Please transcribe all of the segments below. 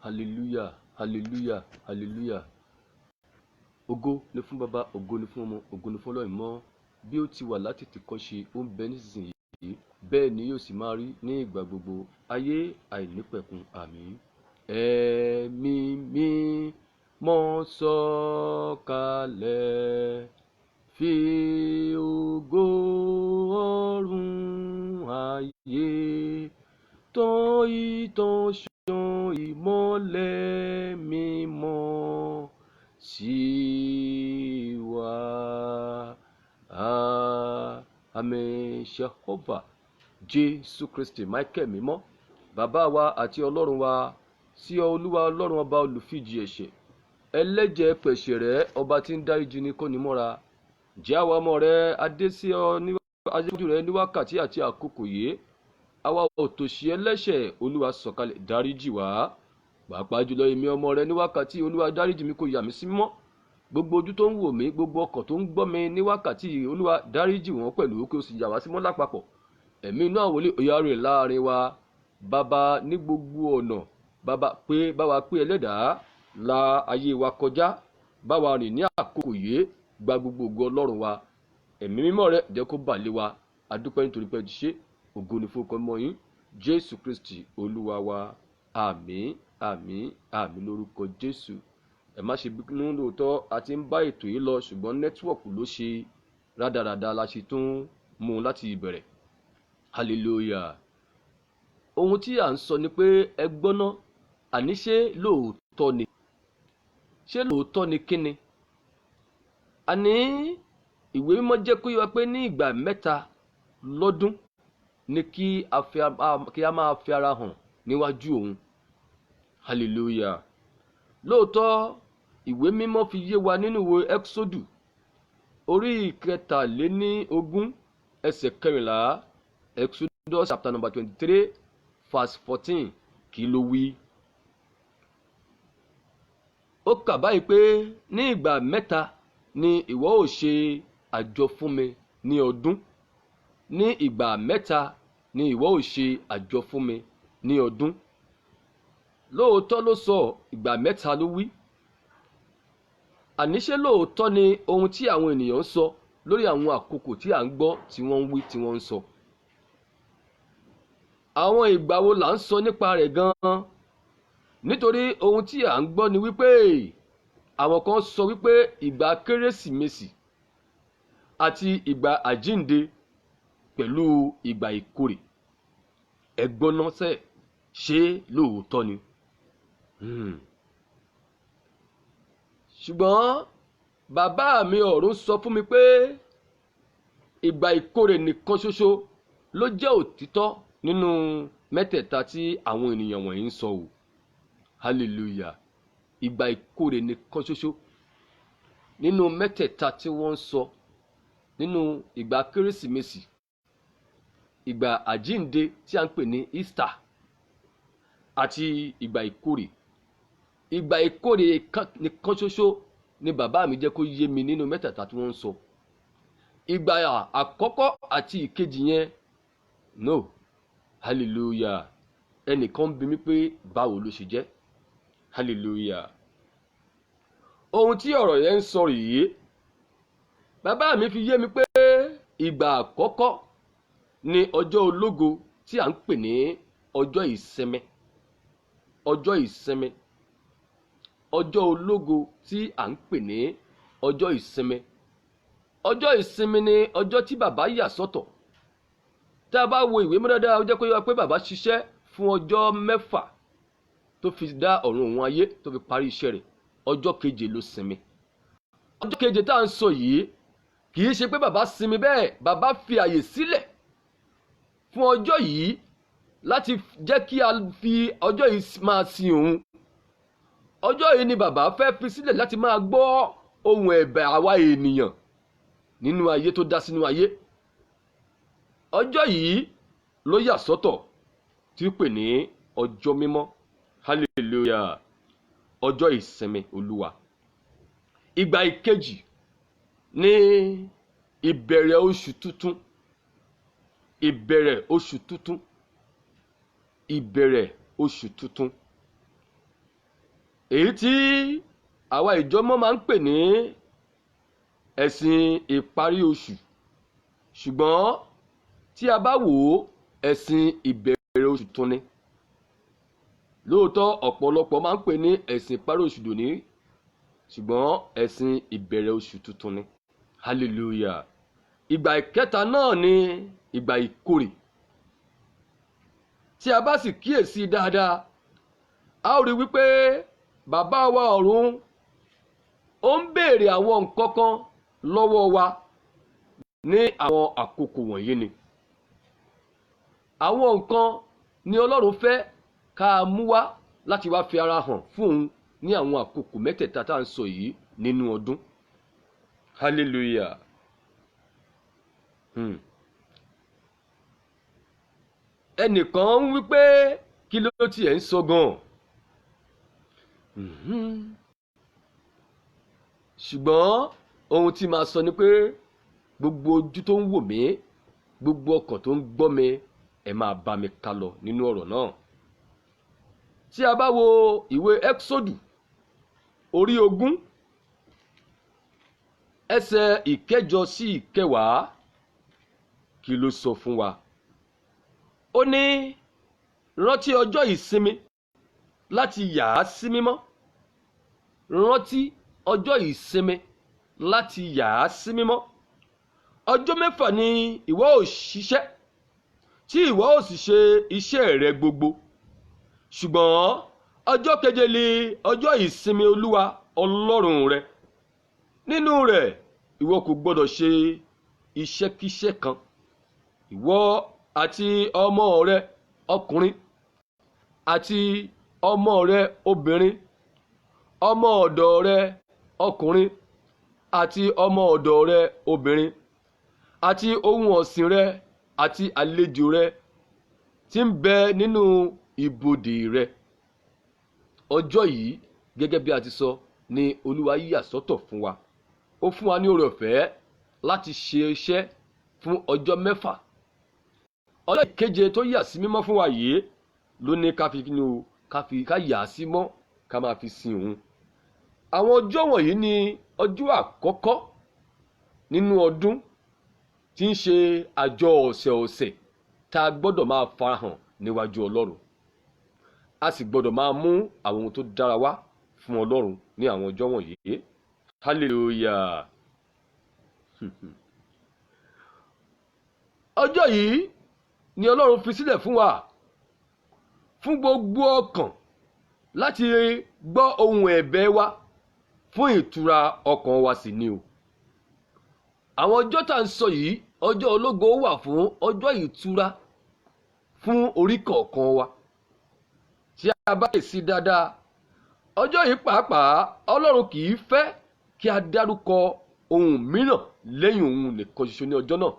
Hallelujah, hallelujah, hallelujah. Ògo ni fún Baba, ògo ni fún Ọmọ, ògo ni fún Ọlọ́run mọ́. Bí ó ti wà látètèkọ́ṣe, ó ń bẹ nísinsìnyí, bẹ́ẹ̀ ni yóò sì máa rí ní ìgbà gbogbo. Ayé àìnípẹ̀kun. Àmín. Ẹ̀mí mímọ́ sọ̀kalẹ̀, fi ògo ọ̀run ayé tàn ìtànṣán ìmọ́lẹ̀ mímọ́ sí wa. Àmín. Jehovah, Jésù Kristi, Michael mímọ́, Bàbá wa àti Ọlọ́run wa, sí ọ Olúwa Ọlọ́run ọba olùfíjì ẹ̀ṣẹ̀, ẹlẹ́jẹ̀ pẹ̀ṣẹ̀ rẹ́, ọba tí ń dáríjì ní kóni mọ́ra. Ǹjẹ́ àwa ọmọ rẹ adé sí ọ níwájú rẹ ní wákàtí àti àkókò yìí. Àwa òtòṣì ẹlẹ́ṣẹ̀, Olúwa sọ̀kalẹ̀ dáríjì wá. Pàápàá jùlọ èmi ọmọ rẹ ní wákàtí, Olúwa dáríjì mi kó yà mí sí mímọ́. Gbogbo ojú tó ń wò mí, gbogbo ọkàn tó ń gbọ́ mi ní wákàtí, Olúwa dáríjì wọ́n pẹ̀lú kí o sì yà wá sí mímọ́ lápapọ̀. Ẹ̀mí inú àwọlé òyà rẹ̀ láàrin wa. Bàbá ní gbogbo ọ̀nà, bàbá pé bá wa pé ẹlẹ́dàá la ayé wa kọjá, bá wa rìn ní àkókò yìí, gba gbogbo ògo Ọlọ́run wa. Ẹ̀mí mímọ́ rẹ jẹ́ kó bà lé wa. A dúpẹ́ nítorí pé ẹ ti ṣe. Ògo ni fún orúkọ mímọ́ yín. Jésù Kristi Olúwa wa. Àmín, àmín, àmín lórúkọ Jésù. Ẹ má ṣe bínú, lóòótọ́ a ti ń bá ètò yìí lọ, ṣùgbọ́n network ló ṣe rádaràda la ṣe tún mú un láti ìbẹ̀rẹ̀. Hallelujah. Ohun tí à ń sọ ni pé ẹ gbọ́ná, àní ṣé lóòótọ́ ni? Ṣé lóòótọ́ ni kíni? Àní ìwé mímọ́ jẹ́ kó yé wa pé ní ìgbà mẹ́ta lọ́dún ni kí a máa fi ara hàn níwájú òun. Hallelujah. Lóòótọ́ ìwé mímọ́ fi yé wa nínú ìwé Ẹ́kísódù orí 23 ẹsẹ̀ 14, Exodus chapter number 23 verse 14, kí ló wí? Ó kà báyìí pé ní ìgbà mẹ́ta ni ìwọ ó ṣe àjọ fún mi ní ọdún. Ní ìgbà mẹ́ta ni ìwọ ó ṣe àjọ fún mi ní ọdún. Lóòótọ́ ló sọ, ìgbà mẹ́ta ló wí. Àní ṣé lóòótọ́ ni ohun tí àwọn ènìyàn ń sọ lórí àwọn àkókò tí à ń gbọ́ tí wọ́n ń wí tí wọ́n ń sọ? Àwọn ìgbà wo là ń sọ nípa rẹ̀ gan-an? Nítorí ohun tí à ń gbọ́ ni wípé àwọn kan sọ wípé ìgbà Kérésìmesì àti ìgbà àjínde pẹ̀lú ìgbà ìkórè. Ẹ gbọ́ná sẹ́, ṣé lóòótọ́ ni? Ṣùgbọ́n bàbá mi ọ̀run sọ fún mi pé ìgbà ìkórè nìkan ṣoṣo ló jẹ́ òtítọ́ nínú mẹ́tẹ̀ẹ̀ta tí àwọn ènìyàn wọ̀nyí ń sọ o. Hallelujah. Ìgbà ìkórè nìkan ṣoṣo nínú mẹ́tẹ̀ẹ̀ta tí wọ́n ń sọ, nínú ìgbà Kérésìmesì, ìgbà àjínde tí a ń pè ní Easter àti ìgbà ìkórè. Ìgbà ìkórè nìkan ṣoṣo ni bàbá mi jẹ́ kó yé mi nínú mẹ́tẹ̀ẹ̀ta tí wọ́n ń sọ. Ìgbà àkọ́kọ́ àti ìkejì yẹn, no. Hallelujah. Ẹnìkan bi mí pé báwo ló ṣe jẹ́? Hallelujah. Ohun tí ọ̀rọ̀ yẹn ń sọ rèé. Bàbá mi fi yé mi pé ìgbà àkọ́kọ́ ni ọjọ́ ológo tí à ń pè ní ọjọ́ ìsinmi. Ọjọ́ ìsinmi. Ọjọ́ ológo tí à ń pè ní ọjọ́ ìsinmi. Ọjọ́ ìsinmi ni ọjọ́ tí bàbá yà sọ́tọ̀. Tí a bá wo ìwé mímọ́ dáadáa, ó jẹ́ kó yé wa pé bàbá ṣiṣẹ́ fún ọjọ́ 6 tó fi dá ọ̀run òun ayé, tó fi parí iṣẹ́ rẹ̀. Ọjọ́ keje ló sinmi. Ọjọ́ keje tá à ń sọ yìí kì í ṣe pé bàbá sinmi bẹ́ẹ̀, bàbá fi àyè sílẹ̀ fún ọjọ́ yìí láti jẹ́ kí a fi ọjọ́ yìí máa sin òun. Ọjọ́ yìí ni bàbá fẹ́ fi sílẹ̀ láti máa gbọ́ ohùn ẹ̀bẹ̀ àwa ènìyàn nínú ayé tó dá sínú ayé. Ọjọ́ yìí ló yà sọ́tọ̀ tí ó pè ní ọjọ́ mímọ́. Hallelujah. Ọjọ́ ìsinmi Olúwa. Ìgbà ìkejì ní ìbẹ̀rẹ̀ oṣù tuntun. Ìbẹ̀rẹ̀ oṣù tuntun. Ìbẹ̀rẹ̀ oṣù tuntun. Èyí tí àwa ìjọ mọ́ máa ń pè ní ẹ̀sìn ìparí oṣù, ṣùgbọ́n tí a bá wò ó, ẹ̀sìn ìbẹ̀rẹ̀ oṣù tún ni. Lóòótọ́ ọ̀pọ̀lọpọ̀ máa ń pè ní ẹ̀sìn ìparí oṣù dòní, ṣùgbọ́n ẹ̀sìn ìbẹ̀rẹ̀ oṣù tuntun ni. Hallelujah. Ìgbà ìkẹta náà ni ìgbà ìkórè. Tí a bá sì kíyèsí dáadáa, a ó rí wípé bàbá wa ọ̀run ó ń béèrè àwọn nǹkan kan lọ́wọ́ wa ní àwọn àkókò wọ̀nyí ni. Àwọn nǹkan ni Ọlọ́run fẹ́ ká mú wá láti wá fi ara hàn fún òun ní àwọn àkókò mẹ́tẹ̀ẹ̀ta tá à ń sọ yìí nínú ọdún. Hallelujah. Ẹnìkan ń wí pé kí ló tiẹ̀ ń sọ gan-an? Ṣùgbọ́n ohun tí màá sọ ni pé gbogbo ojú tó ń wò mí, gbogbo ọkàn tó ń gbọ́ mi, ẹ máa bá mi ká lọ nínú ọ̀rọ̀ náà. Tí a bá wo ìwé Ẹ́kísódù orí 20 ẹsẹ̀ 8 sí 10, kí ló sọ fún wa? Ó ní, rántí ọjọ́ ìsinmi láti yà á sí mímọ́. Rántí ọjọ́ ìsinmi láti yà á sí mímọ́. Ọjọ́ mẹ́fà ni ìwọ ó ṣiṣẹ́, tí ìwọ ó sì ṣe iṣẹ́ rẹ gbogbo. Ṣùgbọ́n ọjọ́ keje ni ọjọ́ ìsinmi Olúwa Ọlọ́run rẹ. Nínú rẹ̀ ìwọ kò gbọdọ̀ ṣe iṣẹ́kíṣẹ́ kan. Ìwọ àti ọmọ rẹ ọkùnrin àti ọmọ rẹ obìnrin, ọmọ ọ̀dọ̀ rẹ ọkùnrin àti ọmọ ọ̀dọ̀ rẹ obìnrin, àti ohun ọ̀sìn rẹ àti àlejò rẹ tí ń bẹ nínú ibodè rẹ. Ọjọ́ yìí, gẹ́gẹ́ bí a ti sọ, ni Olúwa yà sọ́tọ̀ fún wa. Ó fún wa ní oore ọ̀fẹ́ láti ṣe iṣẹ́ fún ọjọ́ mẹ́fà. Ọjọ́ ìkeje tó yà sí mímọ́ fún wa yìí ló ní ká fi kíni o, ká yà á sí mọ́, ká máa fi sin òun. Àwọn ọjọ́ wọ̀nyí ni ọjọ́ àkọ́kọ́ nínú ọdún tí ń ṣe àjọ ọ̀sẹ̀ọ̀sẹ̀ tá a gbọ́dọ̀ máa farahàn níwájú Ọlọ́run. A sì gbọ́dọ̀ máa mú àwọn ohun tó dára wá fún Ọlọ́run ní àwọn ọjọ́ wọ̀nyí. Hallelujah. Ọjọ́ yìí ni Ọlọ́run fi sílẹ̀ fún wa, fún gbogbo ọkàn láti gbọ́ ohùn ẹ̀bẹ̀ wa, fún ìtura ọkàn wa sì ni o. Àwọn ọjọ́ tá à ń sọ yìí, ọjọ́ ológo wà fún ọjọ́ ìtura fún orí kọ̀ọ̀kan wa. Tí a bá lè sí dáadáa, ọjọ́ yìí pàápàá Ọlọ́run kì í fẹ́ kí a dárúkọ ohun mìíràn lẹ́yìn òun nìkan ṣoṣo ní ọjọ́ náà.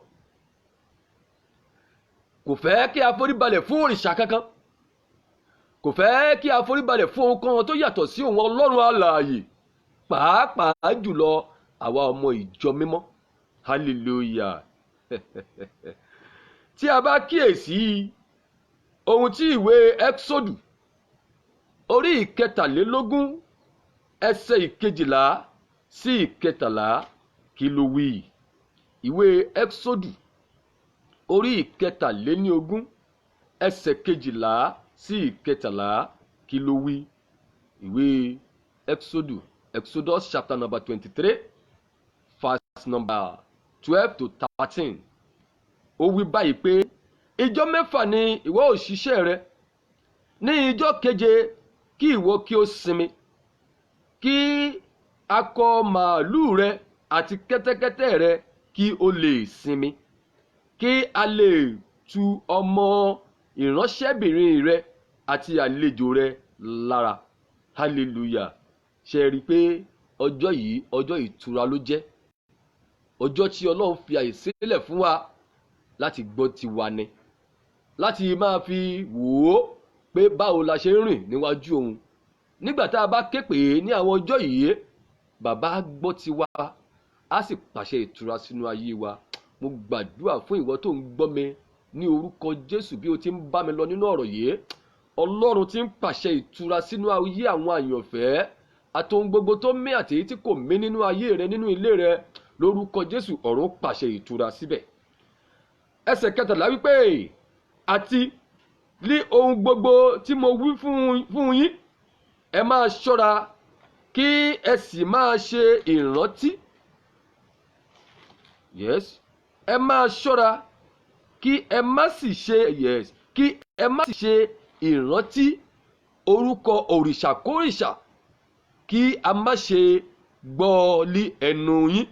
Kò fẹ́ kí a foríbalẹ̀ fún òrìṣà kankan. Kò fẹ́ kí a foríbalẹ̀ fún ohun kan tó yàtọ̀ sí òun Ọlọ́run alààyè, pàápàá jùlọ àwa ọmọ ìjọ mímọ́. Hallelujah. Tí a bá kíyèsí ohun tí ìwé Ẹ́kísódù orí 23 ẹsẹ̀ 12 sí 13 kí ló wí? Ìwé Ẹ́kísódù orí 23 ẹsẹ̀ 12 sí 13 kí ló wí? Ìwé Ẹ́kísódù, Exodus chapter number 23 verse number 12 to 13. Ó wí báyìí pé, ìjọ mẹ́fà ni ìwọ ó ṣiṣẹ́ rẹ, ní ìjọ keje kí ìwọ kí ó sinmi, kí akọ màlúù rẹ àti kẹ́tẹ́kẹ́tẹ́ rẹ kí ó lè sinmi, kí a lè tu ọmọ ìránṣẹ́bìnrin rẹ àti àlejò rẹ lára. Hallelujah. Ṣe rí i pé ọjọ́ yìí ọjọ́ ìtura ló jẹ́, ọjọ́ tí Ọlọ́run fi àyè sílẹ̀ fún wa láti gbọ́ tiwa ni, láti máa fi wò ó pé báwo la ṣe ń rìn níwájú òun. Nígbà tá a bá ké pè é ní àwọn ọjọ́ yìí, bàbá gbọ́ tiwa, á sì pàṣẹ ìtura sínú ayé wa. Mo gbàdúrà fún ìwọ tó ń gbọ́ mi ní orúkọ Jésù bí o ti ń bá mi lọ nínú ọ̀rọ̀ yìí. Ọlọ́run tí ń pàṣẹ ìtura sínú ayé àwọn àyànfẹ́ àtohun gbogbo tó mí àti èyí tí kò mí nínú ayé rẹ, nínú ilé rẹ, lórúkọ Jésù, ọ̀run pàṣẹ ìtura síbẹ̀. Ẹsẹ̀ 13 wípé, àti ní ohun gbogbo tí mo wí fún yín, ẹ máa ṣọ́ra kí ẹ sì máa ṣe ìrántí. Yes, ẹ máa ṣọ́ra kí ẹ má sì ṣe, yes, kí ẹ má sì ṣe ìrántí orúkọ òrìṣàkórìṣà, kí a má ṣe gbọ́ lí ẹnu yín.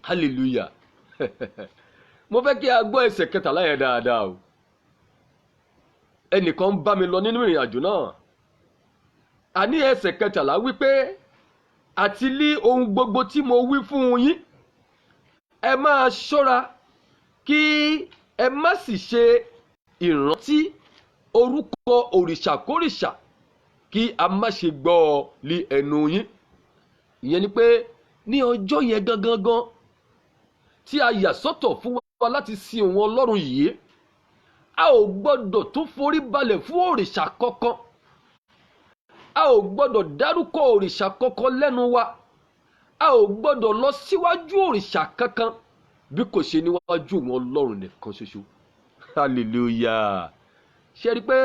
Hallelujah. Mo fẹ́ kí a gbọ́ ẹsẹ̀ 13 yẹn dáadáa o. Ẹnìkan ń bá mi lọ nínú ìrìn àjò náà. Àní ẹsẹ̀ 13 wípé, àti lí ohun gbogbo tí mo wí fún yín, ẹ máa ṣọ́ra kí ẹ má sì ṣe ìrántí orúkọ òrìṣàkórìṣà, kí a má ṣe gbọ́ ọ lí ẹnu yín. Ìyẹn ni pé ní ọjọ́ yẹn gangan gan tí a yà sọ́tọ̀ fún wa láti sin òun Ọlọ́run yìí, a ò gbọ́dọ̀ tún forí balẹ̀ fún òrìṣà kankan, a ò gbọ́dọ̀ dárúkọ òrìṣà kankan lẹ́nu wa, a ò gbọ́dọ̀ lọ síwájú òrìṣà kankan bí kò ṣe níwájú òun Ọlọ́run nìkan ṣoṣo. Hallelujah. Ṣe rí i pé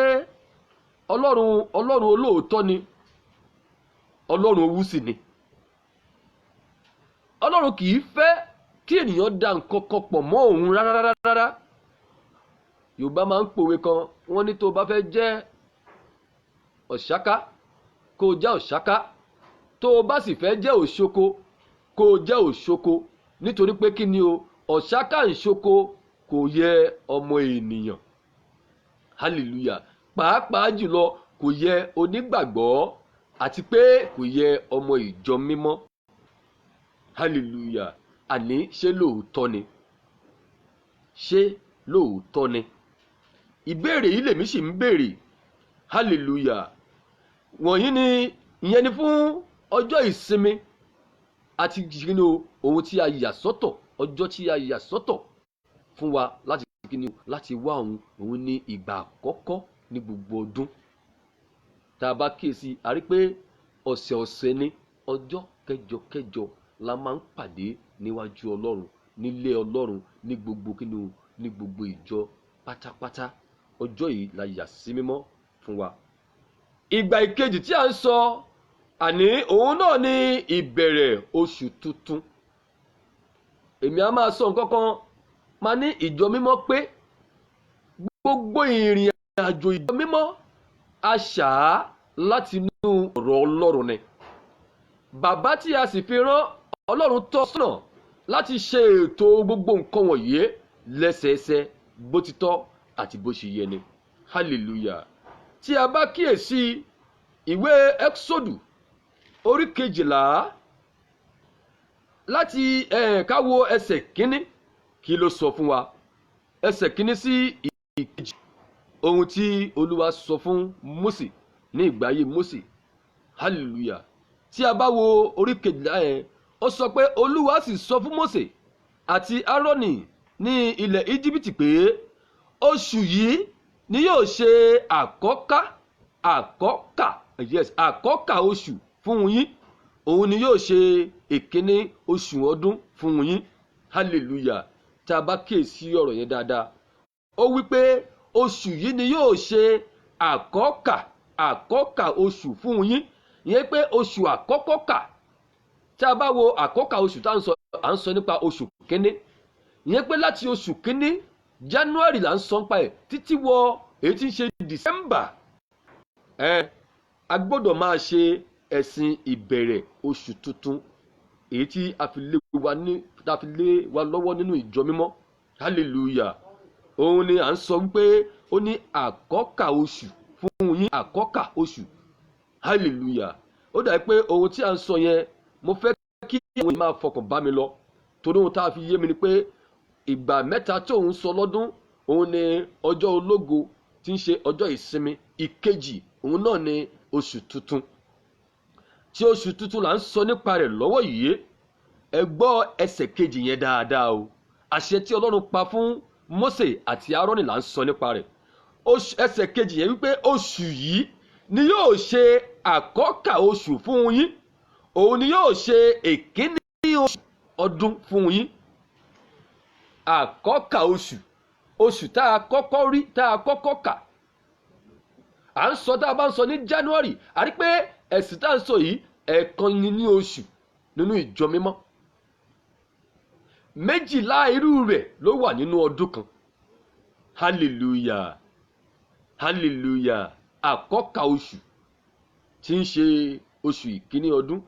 Ọlọ́run olóòótọ́ ni, Ọlọ́run owú sì ni. Ọlọ́run kì í fẹ́ kí ènìyàn da nǹkan kan pọ̀ mọ́ òun rárá rárá. Yorùbá máa ń pòwe kan, wọ́n ní tó o bá fẹ́ jẹ́ ọ̀ṣáká, kó o jẹ́ ọ̀ṣáká, tó o bá sì fẹ́ jẹ́ òṣoko, kó o jẹ́ òṣoko, nítorí pé kí ni o, ọ̀ṣáká ń ṣoko kò yẹ ọmọ ènìyàn. Hallelujah. Pàápàá jùlọ kò yẹ onígbàgbọ́ àti pé kò yẹ ọmọ ìjọ mímọ́. Hallelujah. Àní ṣé lóòótọ́ ni? Ṣé lóòótọ́ ni? Ìbéèrè yìí lèmi sì ń béèrè. Hallelujah. Wọ̀nyí ni ìyẹn ni fún ọjọ́ ìsinmi àti kíni o, ohun tí a yà sọ́tọ̀, ọjọ́ tí a yà sọ́tọ̀ fún wa láti kíni o, láti wá òun, òun ní ìgbà àkọ́kọ́ ní gbogbo ọdún. Tá a bá kíyèsí, a rí pé ọ̀sẹ̀ ọ̀sẹ̀ ní ọjọ́ kẹjọ kẹjọ la máa ń pàdé níwájú Ọlọ́run, nílé Ọlọ́run, ní gbogbo kíni o, ní gbogbo ìjọ pátápátá. Ọjọ́ yìí la yà sí mímọ́ fún wa. Ìgbà ìkejì tí a ń sọ, àní òun náà ni ìbẹ̀rẹ̀ oṣù tuntun. Èmi a máa sọ nǹkan kan, máa ní ìjọ mímọ́ pé gbogbo ìrìn àjò ìjọ mímọ́ a ṣà á láti inú ọ̀rọ̀ Ọlọ́run ni. Bàbá tí a sì fi rán Ọlọ́run tọ́ sọ́nà láti ṣe ètò gbogbo nǹkan wọ̀nyí lẹ́sẹẹsẹ, bó ti tọ́ àti bó ṣe yẹ ni. Hallelujah. Tí a bá kíyèsí ìwé Ẹ́xódù orí 12, láti ká wo ẹsẹ̀ 1, kí ló sọ fún wa? Ẹsẹ̀ 1 sí ìkejì, ohun tí Olúwa sọ fún Mósè ní ìgbà ayé Mósè. Hallelujah. Tí a bá wo orí 12 yẹn, ó sọ pé Olúwa sì sọ fún Mósè àti Áárónì ní ilẹ̀ Íjíbítì pé oṣù yìí ni yóò ṣe àkọ́kà, àkọ́kà, yes, àkọ́kà oṣù fún yín, òun ni yóò ṣe ìkíní oṣù ọdún fún yín. Hallelujah. Tá a bá kíyèsí ọ̀rọ̀ yẹn dáadáa, ó wí pé oṣù yìí ni yóò ṣe àkọ́kà, àkọ́kà oṣù fún yín, ìyẹn pé oṣù àkọ́kọ́ kà. Tí a bá wo àkọ́kà oṣù tá à ń sọ, à ń sọ nípa oṣù kínní, ìyẹn pé láti oṣù kínní, January là ń sọ nípa ẹ̀, títí wọ èyí tí ń ṣe December, ẹ a gbọ́dọ̀ máa ṣe ẹ̀sìn ìbẹ̀rẹ̀ oṣù tuntun, èyí tí a fi lé wa ní, tá a fi lé wa lọ́wọ́ nínú ìjọ mímọ́. Hallelujah. Òun ni à ń sọ wípé ó ní àkọ́kà oṣù fún yín, àkọ́kà oṣù. Hallelujah. Ó dàbí pé ohun tí à ń sọ yẹn, mo fẹ́ kí àwọn èèyàn máa fọkàn bá mi lọ, torí ohun tá a fi yé mi ni pé ìgbà mẹ́ta tí òun sọ lọ́dún, òun ni ọjọ́ ológo tí ń ṣe ọjọ́ ìsinmi, ìkejì òun náà ni oṣù tuntun. Tí oṣù tuntun là ń sọ nípa rẹ̀ lọ́wọ́ yìí, ẹ gbọ́ ẹsẹ̀ kejì yẹn dáadáa o. Àṣẹ tí Ọlọ́run pa fún Mósè àti Áárónì là ń sọ nípa rẹ̀. Ẹsẹ̀ kejì yẹn wípé oṣù yìí ni yóò ṣe àkọ́kà oṣù fún yín, òun ni yóò ṣe èkíní oṣù ọdún fún yín. Àkọ́kà oṣù, oṣù tá a kọ́kọ́ rí, tá a kọ́kọ́ kà. À ń sọ, tá a bá ń sọ ní January, a rí pé ẹ̀sìn tá a ń sọ yìí, ẹ̀ẹ̀kan ni ní oṣù nínú ìjọ mímọ́. 12 irú rẹ̀ ló wà nínú ọdún kan. Hallelujah, hallelujah. Àkọ́kà oṣù tí ń ṣe oṣù ìkíní ọdún.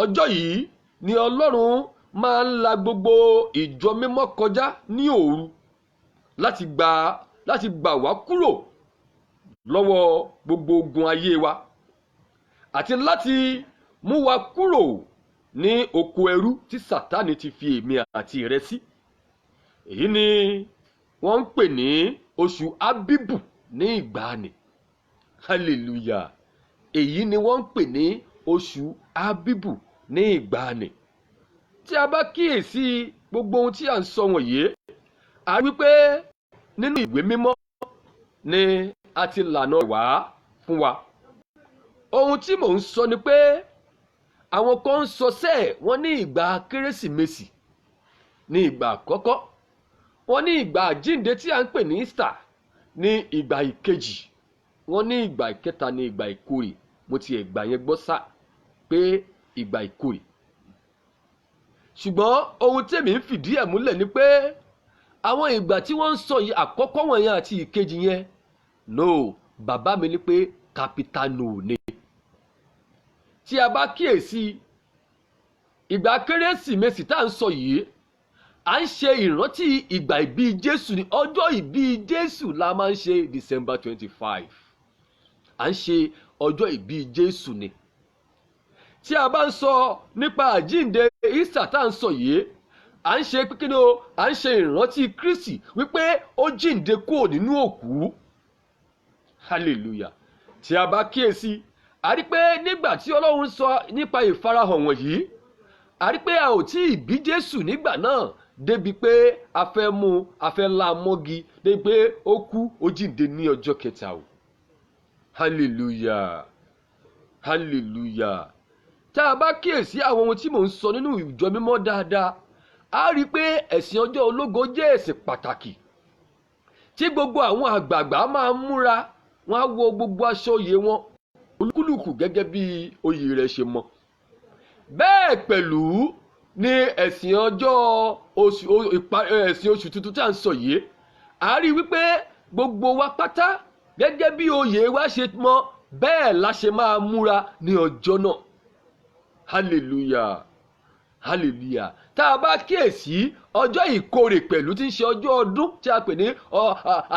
Ọjọ́ yìí ni Ọlọ́run máa ń la gbogbo ìjọ mímọ́ kọjá ní òru láti gbà wá kúrò lọ́wọ́ gbogbo ogun ayé wa àti láti mú wa kúrò ní oko ẹrú tí Sátánì ti fi èmi àti rẹ sí. Èyí ni wọ́n ń pè ní oṣù Ábíbù ní ìgbàanì. Hallelujah. Èyí ni wọ́n ń pè ní oṣù Ábíbù ní ìgbàanì. Tí a bá kíyèsí gbogbo ohun tí à ń sọ wọ̀nyí, a rí wípé nínú ìwé mímọ́ ni a ti lànà wá fún wa. Ohun tí mò ń sọ ni pé àwọn kan ń sọ sẹ́ẹ̀, wọ́n ní ìgbà Kérésìmesì ní ìgbà àkọ́kọ́, wọ́n ní ìgbà àjínde tí à ń pè ní Easter ní ìgbà ìkejì, wọ́n ní ìgbà ìkẹta ní ìgbà ìkórè. Mo ti ẹ̀gbà yẹn gbọ́ sá pé ìgbà ìkórè, ṣùgbọ́n ohun tèmi ń fìdí ẹ̀ múlẹ̀ ni pé àwọn ìgbà tí wọ́n ń sọ yìí, àkọ́kọ́ wọ̀nyẹn àti ìkejì yẹn, no. Bàbá mi ní pé capital no ni. Tí a bá kíyèsí ìgbà Kérésìmesì tá à ń sọ yìí, à ń ṣe ìrántí ìgbà ìbí Jésù ní ọjọ́ ìbí Jésù la máa ń ṣe, December 25. À ń ṣe ọjọ́ ìbí Jésù ni. Tí a bá ń sọ nípa àjínde Easter tá à ń sọ yìí, à ń ṣe kí ni o? À ń ṣe ìrántí Kristi wípé ó jíǹde kúrò nínú òkú. Hallelujah. Tí a bá kíyèsí, a rí pé nígbà tí Ọlọ́run sọ nípa ìfarahàn wọ̀nyí, a rí pé a ò tí ì bí Jésù nígbà náà débi pé a fẹ́ mú, a fẹ́ lá a mọ́gi, débi pé ó kú, ó jíǹde ní ọjọ́ kẹta o. Hallelujah, hallelujah. Tá a bá kíyèsí àwọn ohun tí mò ń sọ nínú ìjọ mímọ́ dáadáa, a rí i pé ẹ̀sìn ọjọ́ ológo jẹ́ ẹ̀sìn pàtàkì tí gbogbo àwọn àgbààgbà máa ń múra. Wọ́n á wọ gbogbo aṣọ oyè wọn, olúkúlùkù gẹ́gẹ́ bí oyè rẹ̀ ṣe mọ. Bẹ́ẹ̀ pẹ̀lú ní ẹ̀sìn ọjọ́ oṣù, ẹ̀sìn oṣù tuntun tí a ń sọ yìí, a rí i wípé gbogbo wa pátá, gẹ́gẹ́ bí oyè wa ṣe mọ, bẹ́ẹ̀ la ṣe máa múra ní ọjọ́ náà. Hallelujah, hallelujah. Tá a bá kíyèsí ọjọ́ ìkórè pẹ̀lú, tí ń ṣe ọjọ́ ọdún tí a pè ní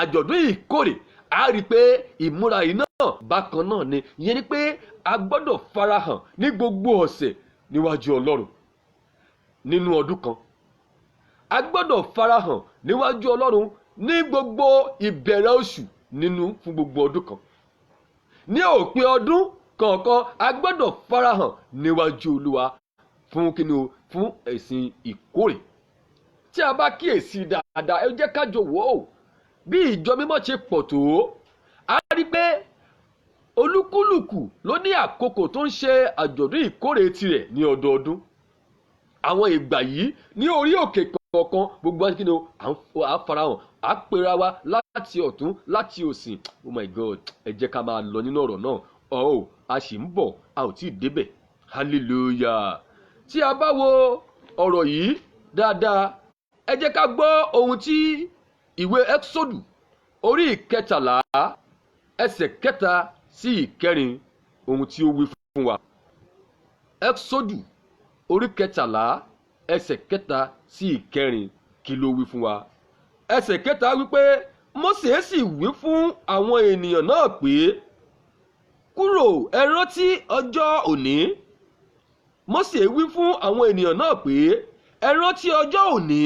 àjọ̀dún ìkórè, a rí i pé ìmúra yìí náà bákan náà ni. Ìyẹn ni pé a gbọ́dọ̀ farahàn ní gbogbo ọ̀sẹ̀ níwájú Ọlọ́run nínú ọdún kan. A gbọ́dọ̀ farahàn níwájú Ọlọ́run ní gbogbo ìbẹ̀rẹ̀ oṣù nínú fún gbogbo ọdún kan. Ní òpin ọdún kọ̀ọ̀kan, a gbọ́dọ̀ farahàn níwájú Olúwa fún kíni o? Fún ẹ̀sìn ìkórè. Tí a bá kíyèsí dáadáa, ẹ jẹ́ ká jọ wò ó bí ìjọ mímọ́ ṣe pọ̀ tó, a rí pé olúkúlùkù ló ní àkókò tó ń ṣe àjọ̀dún ìkórè tirẹ̀ ní ọdọọdún. Àwọn ìgbà yìí ní orí òkè kọ̀ọ̀kan, gbogbo wa, kí ni o? À ń farahàn, à ń pera wa láti ọ̀tún, láti òsì. Oh my God! Ẹ jẹ́ ká máa lọ nínú ọ̀rọ̀ náà. Ọ̀ a sì ń bọ̀, a ò tí ì débẹ̀. Hallelujah. Tí a bá wo ọ̀rọ̀ yìí dáadáa, ẹ jẹ́ ká gbọ́ ohun tí ìwé Ẹ́xódù orí 13, ẹsẹ̀ 3 sí 4, ohun tí ó wí fún wa. Ẹ́xódù orí 13, ẹsẹ̀ 3 sí 4, kí ló wí fún wa? Ẹsẹ̀ 3 wípé, Mósè sì wí fún àwọn ènìyàn náà pé, "Kúrò, ẹ rántí ọjọ́ òní." Mósè wí fún àwọn ènìyàn náà pé, "Ẹ rántí ọjọ́ òní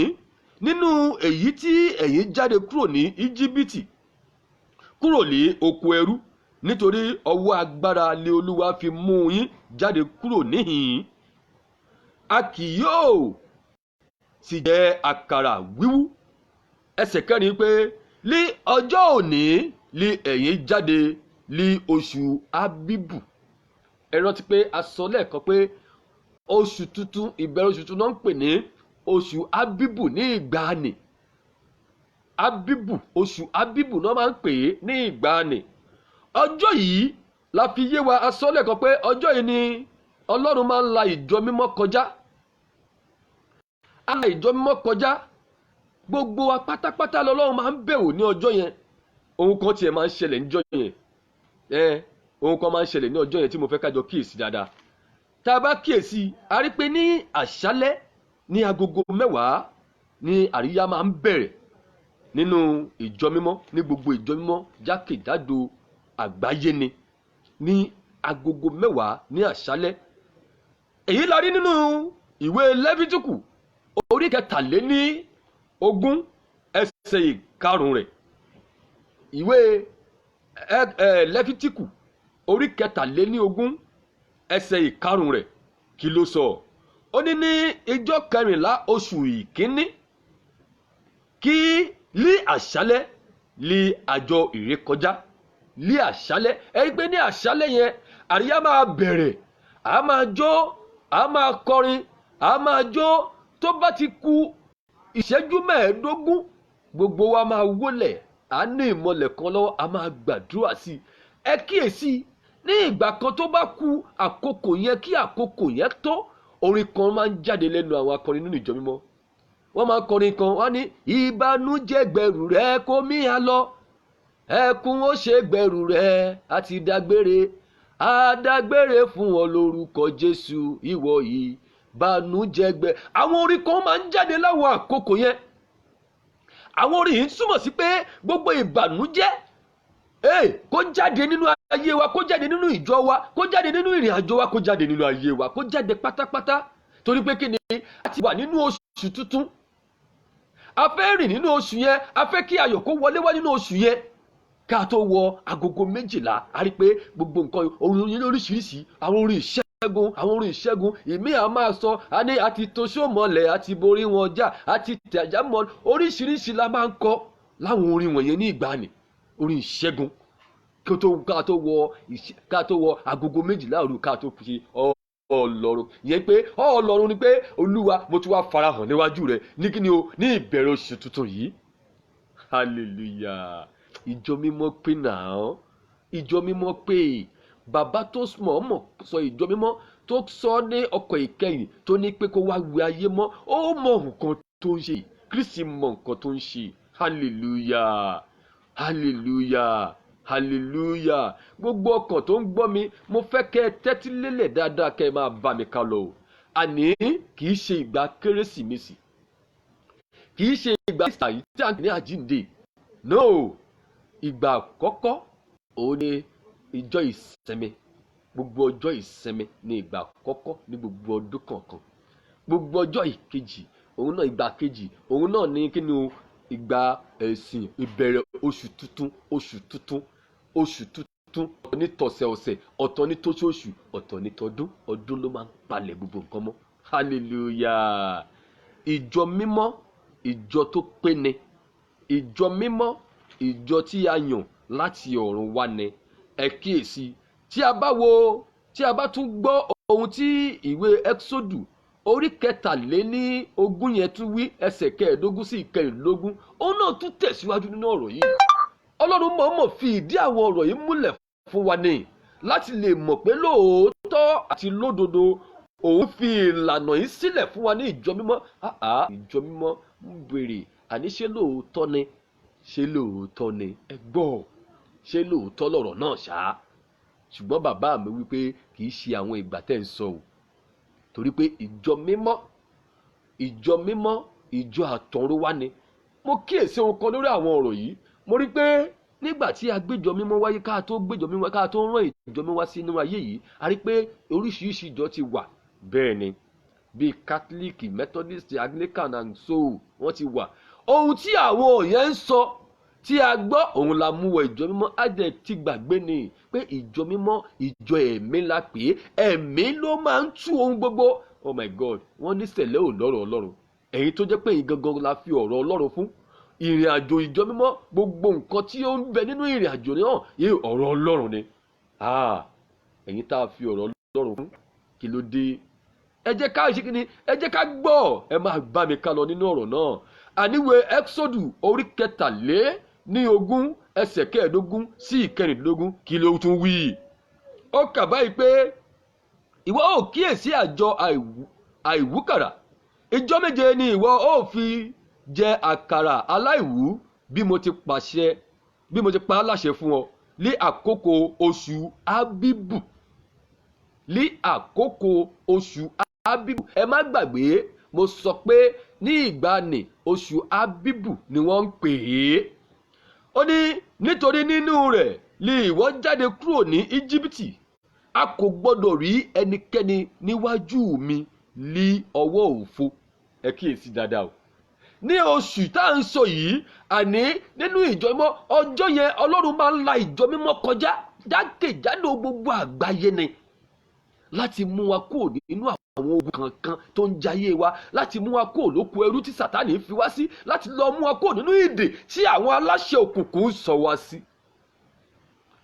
nínú èyí tí ẹ̀yin jáde kúrò ní Íjíbítì, kúrò ní oko ẹrú, nítorí ọwọ́ agbára lé Olúwa fi mú yín jáde kúrò níhìn-ín. A kì yóò sì jẹ àkàrà wíwú." Ẹsẹ̀ 4 pé, ní ọjọ́ òní Lí ẹ̀yin jáde lí oṣù Ábíbù. Ẹ rántí pé a sọ lẹ́ẹ̀kan pé oṣù tuntun, ìbẹ̀rẹ̀ oṣù tuntun náà ń pè ní oṣù Ábíbù ní ìgbàanì. Ábíbù, oṣù Ábíbù náà máa ń pè é ní ìgbàanì. Ọjọ́ yìí la fi yé wa, a sọ lẹ́ẹ̀kan pé ọjọ́ yìí ni Ọlọ́run máa ń la ìjọ mímọ́ kọjá. Á la ìjọ mímọ́ kọjá. Gbogbo wa pátápátá lọ́lọ́run máa ń bẹ̀wò ní ọjọ́ yẹn. Ohun kan tiẹ̀ máa ń ṣẹlẹ̀ níjọ́ yẹn. Ohun kan máa ń ṣẹlẹ̀ ní ọjọ́ yẹn tí mo fẹ́ ká jọ kíyèsí dáadáa. Tá a bá kíyèsí, a rí pé ní àṣálẹ́ ní agogo 10 ní àríyá máa ń bẹ̀rẹ̀ nínú ìjọ mímọ́, ní gbogbo ìjọ mímọ́ jákèjádò àgbáyé ni, ní agogo 10 ní àṣálẹ́. Èyí la rí nínú ìwé Lẹ́fítíkù orí 23 ẹsẹ̀ 5 rẹ̀. Ìwé Lẹ́fítíkù orí 23 ẹsẹ̀ 5 rẹ̀, kí ló sọ? Ó ní ní ijọ́ 14 oṣù ìkíní kí lí àṣálẹ́ lí àjọ ìrékọjá. Lí àṣálẹ́, ẹ rí pé ní àṣálẹ́ yẹn àríyá máa bẹ̀rẹ̀, a máa jó, a máa kọrin, a máa jó. Tó bá ti ku ìṣẹ́jú 15, gbogbo wa máa wólẹ̀, a ní ìmọ̀lẹ̀ kan lọ́wọ́, a máa gbàdúrà sí i. Ẹ kíyèsí, ní ìgbà kan tó bá ku àkókò yẹn kí àkókò yẹn tó, orin kan máa ń jáde lẹ́nu àwọn akọrin nínú ìjọ mímọ́. Wọ́n máa ń kọrin kan, wọ́n ní ìbànújẹ́ gbẹ̀rù rẹ kó mí a lọ, ẹkún ó ṣe gbẹ̀rù rẹ àti dágbére, àdágbére fún ọ lórúkọ Jésù, ìwọ ìbànújẹ́ gbẹ. Àwọn orin kan máa ń jáde láwọn àkókò yẹn. Àwọn orin yìí ń túmọ̀ sí pé gbogbo ìbànújẹ́ kó jáde nínú ayé wa, kó jáde nínú ìjọ wa, kó jáde nínú ìrìn àjò wa, kó jáde nínú ayé wa, kó jáde pátápátá. Torí pé kí ni? A ti wà nínú oṣù tuntun, a fẹ́ rìn nínú oṣù yẹn, a fẹ́ kí ayọ̀ kó wọlé wá nínú oṣù yẹn. Ká tó wọ agogo 12, a rí pé gbogbo nǹkan orin yín lóríṣiríṣi, àwọn orin ìṣẹ́gun, àwọn orin ìṣẹ́gun ìmí à máa sọ, a ní àti toṣó mọ́lẹ̀, àti borí wọn jà, àti tẹ̀já mọ́, oríṣiríṣi la máa ń kọ láwọn orin wọ̀nyẹn ní ìgbàanì, orin ìṣẹ́gun. Kí tó ká tó wọ agogo 12 òru, ká tó fi Ọlọ́run yẹn pé Ọlọ́run ni pé Olúwa, mo tún wá farahàn níwájú rẹ ní kí ni o, ní ìbẹ̀rẹ̀ oṣù tuntun yìí. Hallelujah! Ìjọ mímọ́ pé náà, ìjọ mímọ́ pé bàbá tó mọ̀ọ́mọ̀ sọ ìjọ mímọ́, tó sọ ní ọkọ̀ ìkẹyìn, tó ní pé kó wá wẹ ayé mọ́, ó mọ nǹkan tó ń ṣe. Kristi mọ nǹkan tó ń ṣe. Hallelujah, hallelujah, hallelujah! Gbogbo ọkàn tó ń gbọ́ mi, mo fẹ́ kẹ́ ẹ tẹ́tí lélẹ̀ dáadáa, kẹ́ ẹ máa bá mi ká lọ o. Àní kì í ṣe ìgbà Kérésìmesì, kì í ṣe ìgbà Easter yìí tí a ń pè ní àjíǹde. No, ìgbà àkọ́kọ́ òun ni ìjọ ìsinmi. Gbogbo ọjọ́ ìsinmi ni ìgbà àkọ́kọ́ ní gbogbo ọdún kọ̀ọ̀kan. Gbogbo ọjọ́ ìkejì òun náà, ìgbà kejì òun náà ní kí ni o, ìgbà ẹ̀sìn ìbẹ̀rẹ̀ oṣù tuntun, oṣù tuntun, oṣù tuntun. Ọ̀tọ̀ ní tọ̀sẹ̀ ọ̀sẹ̀, ọ̀tọ̀ ní tóṣooṣù, ọ̀tọ̀ ní tọdún. Ọdún ló máa ń palẹ̀ gbogbo nǹkan mọ́. Hallelujah! Ìjọ mímọ́, ìjọ tó pé ni ìjọ mímọ́, ìjọ tí a yàn láti ọ̀run wá ni. Ẹ kíyèsí, tí a bá wo, tí a bá tún gbọ́ ohun tí ìwé Ẹ́xódù orí 23 yẹn tún wí, ẹsẹ̀ 15 sí 24, òun náà tún tẹ̀síwájú nínú ọ̀rọ̀ yìí. Ọlọ́run mọ̀ọ́mọ̀ fi ìdí àwọn ọ̀rọ̀ yìí múlẹ̀ fún wa ní láti lè mọ̀ pé lóòótọ́ àti lódodo, òun fi ìlànà yìí sílẹ̀ fún wa ní ìjọ mímọ́. Ìjọ mímọ́ ń béèrè, àní ṣé lóòótọ́ ni? Ṣé lóòótọ́ ni? Ẹ gbọ́, ṣé lóòótọ́ lọ̀rọ̀ náà ṣá? Ṣùgbọ́n bàbá mi wípé kì í ṣe àwọn ìgbà tẹ́ ń sọ o, torí pé ìjọ mímọ́, ìjọ mímọ́, ìjọ àtọ̀run wá ni. Mo kíyèsí ohun kan lórí àwọn ọ̀rọ̀ yìí. Mo rí pé nígbà tí a gbéjọ mímọ́ wáyé, ká tó gbéjọ mímọ́, ká tó rán ìjọ mímọ́ wá sínú ayé yìí, a rí pé oríṣiríṣi ìjọ ti wà. Bẹ́ẹ̀ ni, bíi Catholic, Methodist, Anglican and so wọ́n ti wà. Ohun tí àwọn yẹn ń sọ tí a gbọ́, òun la mú wọ ìjọ mímọ́. Á jẹ́ ti gbàgbé ni pé ìjọ mímọ́, ìjọ ẹ̀mí la pè é. Ẹ̀mí ló máa ń tú ohun gbogbo. Oh my God! Wọ́n ní sẹ̀lẹ̀ ò lọ́rọ̀ Ọlọ́run. Ẹ̀yin tó jẹ́ pé ẹ̀yin gangan la fi ọ̀rọ̀ Ọlọ́run fún. ìrìn àjò ìjọ mímọ́, gbogbo nǹkan tí ó ń bẹ nínú ìrìn àjò náà yé ọ̀rọ̀ Ọlọ́run ni. Ẹ̀yin tá a fi ọ̀rọ̀ Ọlọ́run fún, kí ló dé? Ẹ jẹ́ ká ṣe kíni, ẹ jẹ́ ká gbọ́, ẹ máa bá mi ká lọ nínú ọ̀rọ̀ náà. Àníwé Ẹ́kísódù orí 23 ẹsẹ̀ 15 sí 16, kí ló tún wí? Ó kà báyìí pé ìwọ ó kíyèsí àjọ àìwúkàrà, ìjọ méje ni ìwọ ó fi jẹ àkàrà aláìwú bí mo ti pàṣẹ, bí mo ti pa á láṣẹ fún ọ ní àkókò oṣù Ábíbù. Ní àkókò oṣù Ábíbù. Ẹ má gbàgbé, mo sọ pé ní ìgbàanì oṣù Ábíbù ni wọ́n ń pè é. Ó ní nítorí nínú rẹ̀ ni ìwọ jáde kúrò ní Íjíbítì, a kò gbọdọ̀ rí ẹnikẹ́ni níwájú mi ní ọwọ́ òfo. Ẹ kíyèsí dáadáa o. Ní oṣù tá à ń sọ yìí, àní nínú ìjọ mímọ́, ọjọ́ yẹn Ọlọ́run máa ń la ìjọ mímọ́ kọjá jákèjádò gbogbo àgbáyé ni, láti mú wa kúrò nínú àwọn ogun kankan tó ń jayé wa, láti mú wa kúrò lóko ẹrú tí Sátánì fi wá sí, láti lọ mú wa kúrò nínú ìdè tí àwọn aláṣẹ òkùnkùn ń sọ wá sí.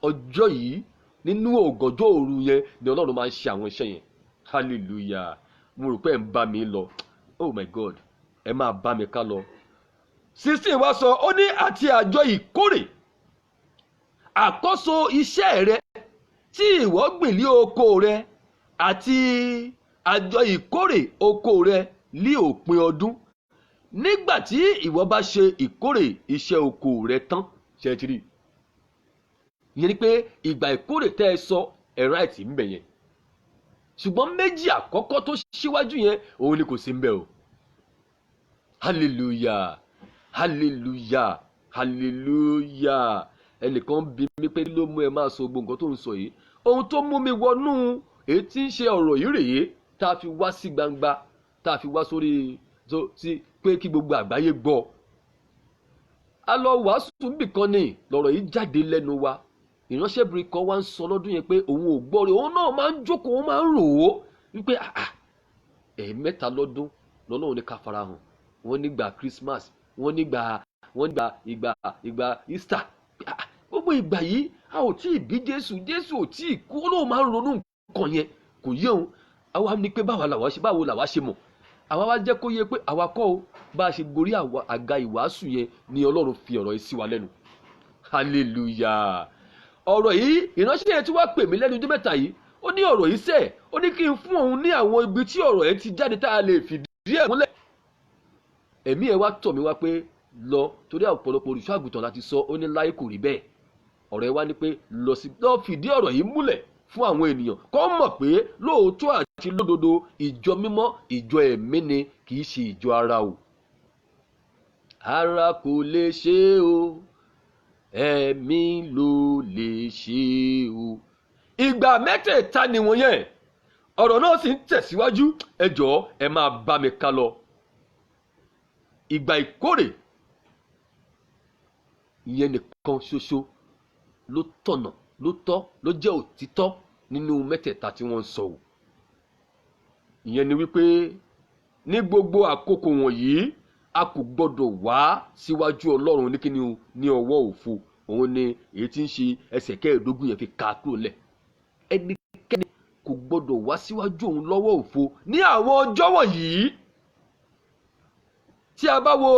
Ọjọ́ yìí nínú ọ̀gànjọ́ òru yẹn ni Ọlọ́run máa ń ṣe àwọn iṣẹ́ yẹn. Hallelujah. Mo rò pé ẹ̀ ń bá mi lọ. Oh my God, ẹ máa bá mi ká lọ. 16 wá sọ, ó ní àti àjọ ìkórè, àkọ́so iṣẹ́ rẹ tí ìwọ gbìn lé oko rẹ, àti àjọ ìkórè oko rẹ ní òpin ọdún, nígbà tí ìwọ bá ṣe ìkórè iṣẹ́ oko rẹ tán. Ṣe ti rí i? Ìyẹn ni pé ìgbà ìkórè tẹ́ ẹ sọ ẹ̀rọ àìtì ń bẹ yẹn, ṣùgbọ́n méjì àkọ́kọ́ tó ṣíwájú yẹn òun ni kò sí ń bẹ o. Hallelujah, hallelujah, hallelujah. Ẹnìkan bi mí pé kí ló mú ẹ máa sọ gbogbo nǹkan tó ń sọ yìí. Ohun tó mú mi wọnú èyí tí ń ṣe ọ̀rọ̀ yìí rèé, tá a fi wá sí gbangba, tá a fi wá sórí sí pé kí gbogbo àgbáyé gbọ́. A lọ wàásù níbìkan ni lọ̀rọ̀ yìí jáde lẹ́nu wa. Ìránṣẹ́bìnrin kan wá ń sọ lọ́dún yẹn pé òun ò gbọ́ rẹ̀, òun náà máa ń jókòó, òun máa ń rò ó wípé ẹ̀ẹ̀mẹ́ta lọ́dún lọ́lọ́run ní ká farahàn. Wọ́n nígbà Christmas, wọ́n nígbà ìgbà ìgbà Easter. Gbogbo ìgbà yìí a ò tí ì bí Jésù, Jésù ò tí ì kú. Ó lóun máa ń ronú nǹkan yẹn, kò yé òun. Àwa ní pé báwa làwa ṣe, báwo làwa ṣe mọ̀? Àwa wá jẹ́ kó yé pé àwa kọ́ o, bá a ṣe gorí àga ìwàásù yẹn ni Ọlọ́run fi ọ̀rọ̀ yìí sí wa lẹ́nu. Hallelujah. Ọ̀rọ̀ yìí, ìránṣẹ́ yẹn tí wàá pè mí lẹ́nu ọjọ́ mẹ́ta yìí, ó ní ọ̀rọ̀ yìí sẹ̀, ó ní kí n fún òun ní àwọn ibi tí ọ̀rọ̀ yẹn ti jáde tá a lè fìdí ẹ̀ múlẹ̀. Ẹ̀mí ẹ̀ wá tọ̀ mí wá pé lọ, torí ọ̀pọ̀lọpọ̀ olùṣọ́ àgùntàn láti sọ, ó ní láyé kò rí bẹ́ẹ̀. Ọ̀rọ̀ ẹ̀ wá ní pé lọ sí lọ fìdí ọ̀rọ̀ yìí múlẹ̀ fún àwọn ènìyàn kó mọ̀ pé lóòótọ́ àti lódodo ìjọ mímọ́ ìjọ ẹ̀mí ni, kì í ṣe ìjọ ara o. Ara kò lè ṣe o, ẹ̀mí ló lè ṣe o. Ìgbà mẹ́tẹ̀ẹ̀ta nìwọ̀nyẹn. Ọ̀rọ̀ náà sì ń tẹ̀síwájú. Ẹ jọ̀ọ́ ẹ máa bá mi ká lọ. Ìgbà ìkórè ìyẹn nìkan ṣoṣo ló tọ̀nà, ló tọ́, ló jẹ́ òtítọ́ nínú mẹ́tẹ̀ẹ̀ta tí wọ́n ń sọ o. Ìyẹn ni wípé ní gbogbo àkókò wọ̀nyí a kò gbọdọ̀ wá síwájú Ọlọ́run ní kíni o, ní ọwọ́ òfo. Òun ni èyí tí ń ṣe ẹsẹ̀ 15 yẹn fi ka kúrò lẹ̀. Ẹnikẹ́ni kò gbọdọ̀ wá síwájú òun lọ́wọ́ òfo ní àwọn ọjọ́ wọ̀nyí. Tí a bá wo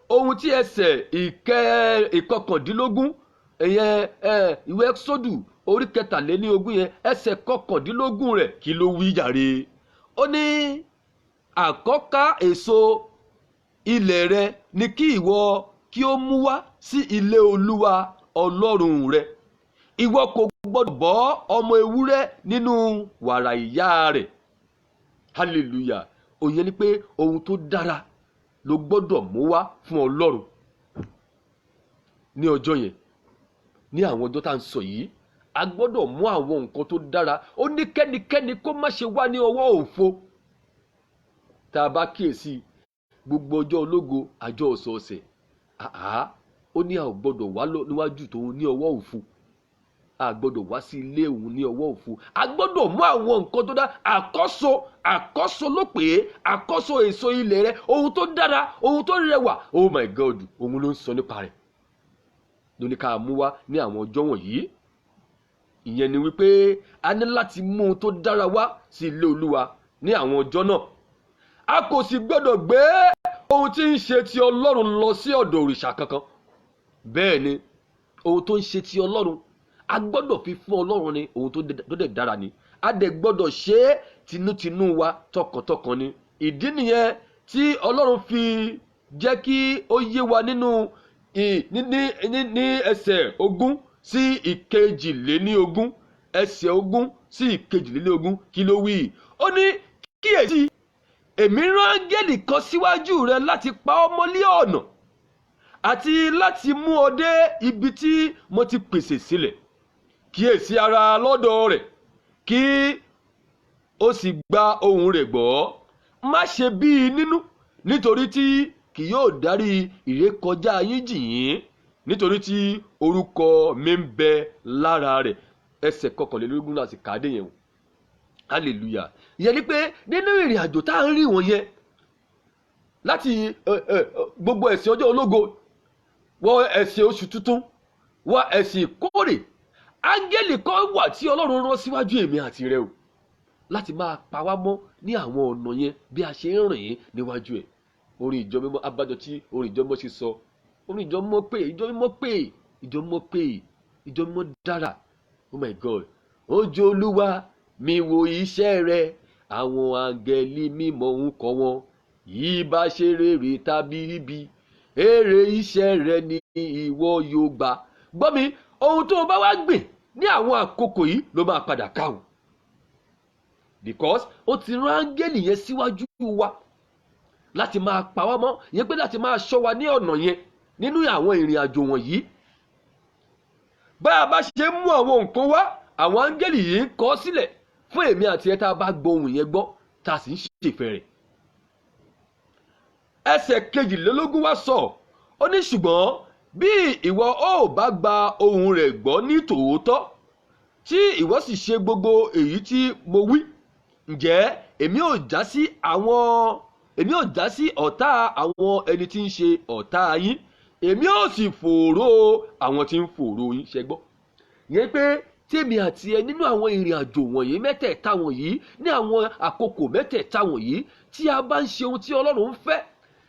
ohun tí ẹsẹ̀ 19, ìyẹn ìwé Ẹ́kísódù orí 23 yẹn, ẹsẹ̀ 19 rẹ̀, kí ló wí jàre? Ó ní àkọ́ká èso ilẹ̀ rẹ ni kí ìwọ kí ó mú wá sí ilé Olúwa Ọlọ́run rẹ. Ìwọ kò gbọdọ̀ bọ́ ọmọ ewúrẹ́ nínú wàrà ìyá rẹ̀. Hallelujah. Òyìn ni pé ohun tó dára ló gbọdọ̀ mú wá fún Ọlọ́run ní ọjọ́ yẹn. Ní àwọn ọjọ́ tá à ń sọ yìí, a gbọdọ̀ mú àwọn nǹkan tó dára. Ó ní kẹ́nikẹ́ni kó má ṣe wá ní ọwọ́ òfo. Tá a bá kíyèsí gbogbo ọjọ́ ológo, àjọ ọ̀sọ̀ọ̀sẹ̀, ó ní a ò gbọdọ̀ wá níwájú tòun ní ọwọ́ òfo. A gbọ́dọ̀ wá sí ilé òun ní ọwọ́ òfo. A gbọ́dọ̀ mú àwọn nǹkan tó dára, àkọ́so, àkọ́so ló pè é, àkọ́so èso ilẹ̀ rẹ, ohun tó dára, ohun tó rẹwà. Oh my God, òun ló ń sọ nípa rẹ̀ ló ní ká mú wá ní àwọn ọjọ́ wọ̀nyí. Ìyẹn ni wípé a ní láti mú ohun tó dára wá sí ilé Olúwa ní àwọn ọjọ́ náà. A kò sì gbọ́dọ̀ gbé ohun tí ń ṣe ti Ọlọ́run lọ sí ọ̀dọ̀ òrìṣà kankan. Bẹ́ẹ̀ ni, ohun tó ń ṣe ti Ọlọ́run, a gbọ́dọ̀ fi fún Ọlọ́run ni. Ohun tó dẹ̀ dára ni, a dẹ̀ gbọ́dọ̀ ṣe é tinútinú wa, tọkàntọkàn ni. Ìdí nìyẹn tí Ọlọ́run fi jẹ́ kí ó yé wa nínú ní ẹsẹ̀ 20 sí 22, ẹsẹ̀ 20 sí 22. Kí ló wí? Ó ní, "Kíyèsí, èmi rán áńgẹ́lì kan síwájú rẹ láti pa ọ́ mọ́ lé ọ̀nà àti láti mú ọ dé ibi tí mo ti pèsè sílẹ̀. Kíyèsí ara lọ́dọ̀ rẹ̀, kí ó sì gba ohùn rẹ̀ gbọ́. Má ṣe bí i nínú, nítorí tí kì yóò dárí ìrékọjá yín jì yín, nítorí tí orúkọ mi ń bẹ lára rẹ̀." Ẹsẹ̀ 21 láti kà á dé yẹn o. Hallelujah! Ìyẹn ni pé nínú ìrìn àjò tá à ń rìn wọ̀nyẹn, láti gbogbo ẹ̀sìn ọjọ́ ológo wọ ẹ̀sìn oṣù tuntun, wọ ẹ̀sìn ìkórè, áńgẹ́lì kan wà tí Ọlọ́run rán síwájú èmi àti rẹ o, láti máa pa wá mọ́ ní àwọn ọ̀nà yẹn bí a ṣe ń rìn níwájú ẹ̀. Orin ìjọ mímọ́, abájọ tí orin ìjọ mímọ́ ṣe sọ, orin ìjọ mímọ́ pé, ìjọ mímọ́ pé, ìjọ mímọ́ pé, ìjọ mímọ́ dára. Oh my God! Ojú Olúwa mi wo iṣẹ́ rẹ, àwọn áńgẹ́lì mímọ́ ń kọ́ wọn. Yìí bá ṣe rere tàbí ibi, èrè iṣẹ́ rẹ ni ìwọ yóò gbà. Gbọ́ mi, ohun tó o bá wá gbìn ní àwọn àkókò yìí ló máa padà ká o, because ó ti rán áńgẹ́lì yẹn síwájú wa láti máa pa wá mọ́, ìyẹn pé láti máa ṣọ́ wa ní ọ̀nà yẹn nínú àwọn ìrìn àjò wọ̀nyí. Bá a bá ṣe mú àwọn nǹkan wá, àwọn áńgẹ́lì yìí ń kọ sílẹ̀ fún èmi àti ẹ, tá a bá gbọ́ ohùn yẹn gbọ́, tá a sì ń ṣèfẹ́ rẹ̀. Ẹsẹ̀ 22 wá sọ, ó ní, "Ṣùgbọ́n bí ìwọ ó bá gba ohùn rẹ̀ gbọ́ ní tòótọ́, tí ìwọ sì ṣe gbogbo èyí tí mo wí, ǹjẹ́ èmi ò já sí ọ̀tá àwọn ẹni tí ń ṣe ọ̀tá yín, èmi ò sì fòòró àwọn tí ń fòòró yín." Ṣe gbọ́ yẹn pé tèmi àti ẹ, nínú àwọn ìrìn àjò wọ̀nyí mẹ́tẹ̀ẹ̀ta wọ̀nyí, ní àwọn àkókò mẹ́tẹ̀ẹ̀ta wọ̀nyí, tí a bá ń ṣe ohun tí Ọlọ́run ń fẹ́,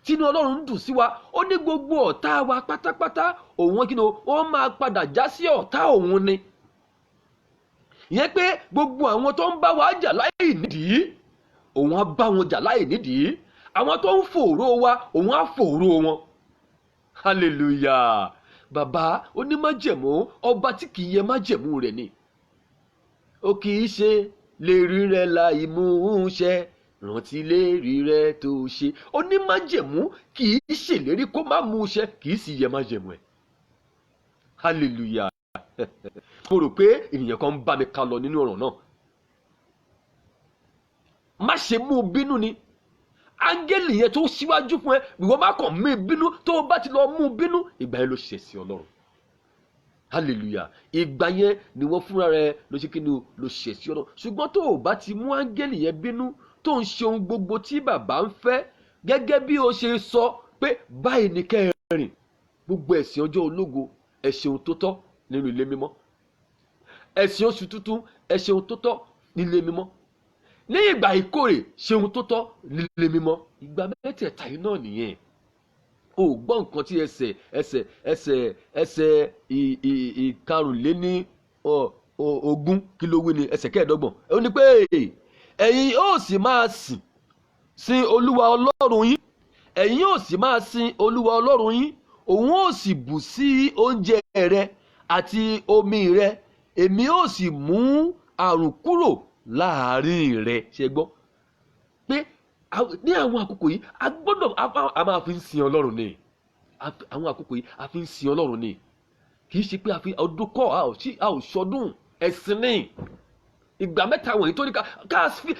tínú Ọlọ́run ń dùn sí wa, ó ní gbogbo ọ̀tá wa pátápátá, òun kí ni ó máa padà já sí ọ̀tá òun ni. Ìyẹn pé gbogbo àwọn tó ń bá wa jà láì nídìí, òun á bá wọn jà láì nídìí. Àwọn tó ń fòòró wa, òun á fòòró wọn. Hallelujah! Bàbá onímájẹ̀mú, ọba tí kì í yẹ májẹ̀mú rẹ̀ ni. Ó kì í ṣe lérí rẹ̀ láì mú un ṣẹ, rántí lérí rẹ̀ tó ṣe. Onímájẹ̀mú kì í ṣèlérí kó má mú un ṣẹ, kì í sì yẹ májẹ̀mú ẹ̀. Hallelujah! Mo rò pé ènìyàn kan ń bá mi ká lọ nínú ọ̀rọ̀ náà. Má ṣe mú un bínú ni. Áńgẹ́lì yẹn tó síwájú fún ẹ, ìwọ má kàn mú un bínú. Tó o bá ti lọ mú un bínú, ìgbà yẹn ló ṣẹ̀ sí Ọlọ́run. Hallelujah! Ìgbà yẹn ni wọ́n fúnra rẹ ló ṣe kí ni, ló ṣẹ̀ sí Ọlọ́run. Ṣùgbọ́n tó o bá ti mú áńgẹ́lì yẹn bínú, tó ń ṣe ohun gbogbo tí bàbá ń fẹ́ gẹ́gẹ́ bí o ṣe sọ pé báyìí ni kẹ́ ẹ rìn, gbogbo ẹ̀sìn ọjọ́ ológo, ẹ ṣe ohun tó tọ́ nínú ilé mímọ́; ẹ̀sìn oṣù tuntun, ẹ ṣe ohun tó tọ́ nílé mímọ́; ní ìgbà ìkórè, ṣe ohun tó tọ́ nílé mímọ́. Ìgbà mẹ́tẹ̀ẹ̀ta yìí náà nìyẹn. O gbọ́ nǹkan tí ẹsẹ̀ 25, kí ló wí ni? Ẹsẹ̀ 25, ó ní pé, "Ẹ̀yin yóò sì máa sin Olúwa Ọlọ́run yín, ẹ̀yin yóò sì máa sin Olúwa Ọlọ́run yín, òun ó sì bù sí oúnjẹ rẹ àti omi rẹ, èmi ó sì mú àrùn kúrò láàrin rẹ." Ṣe gbọ́ pé ní àwọn àkókò yìí, a gbọ́dọ̀ a máa fi ń sin Ọlọ́run ni. Àwọn àkókò yìí, a fi ń sin Ọlọ́run ni. Kì í ṣe pé a fi ọdún kọ́, a ò ṣọdún ẹ̀sìn ní ìgbà mẹ́ta wọ̀nyí tó ní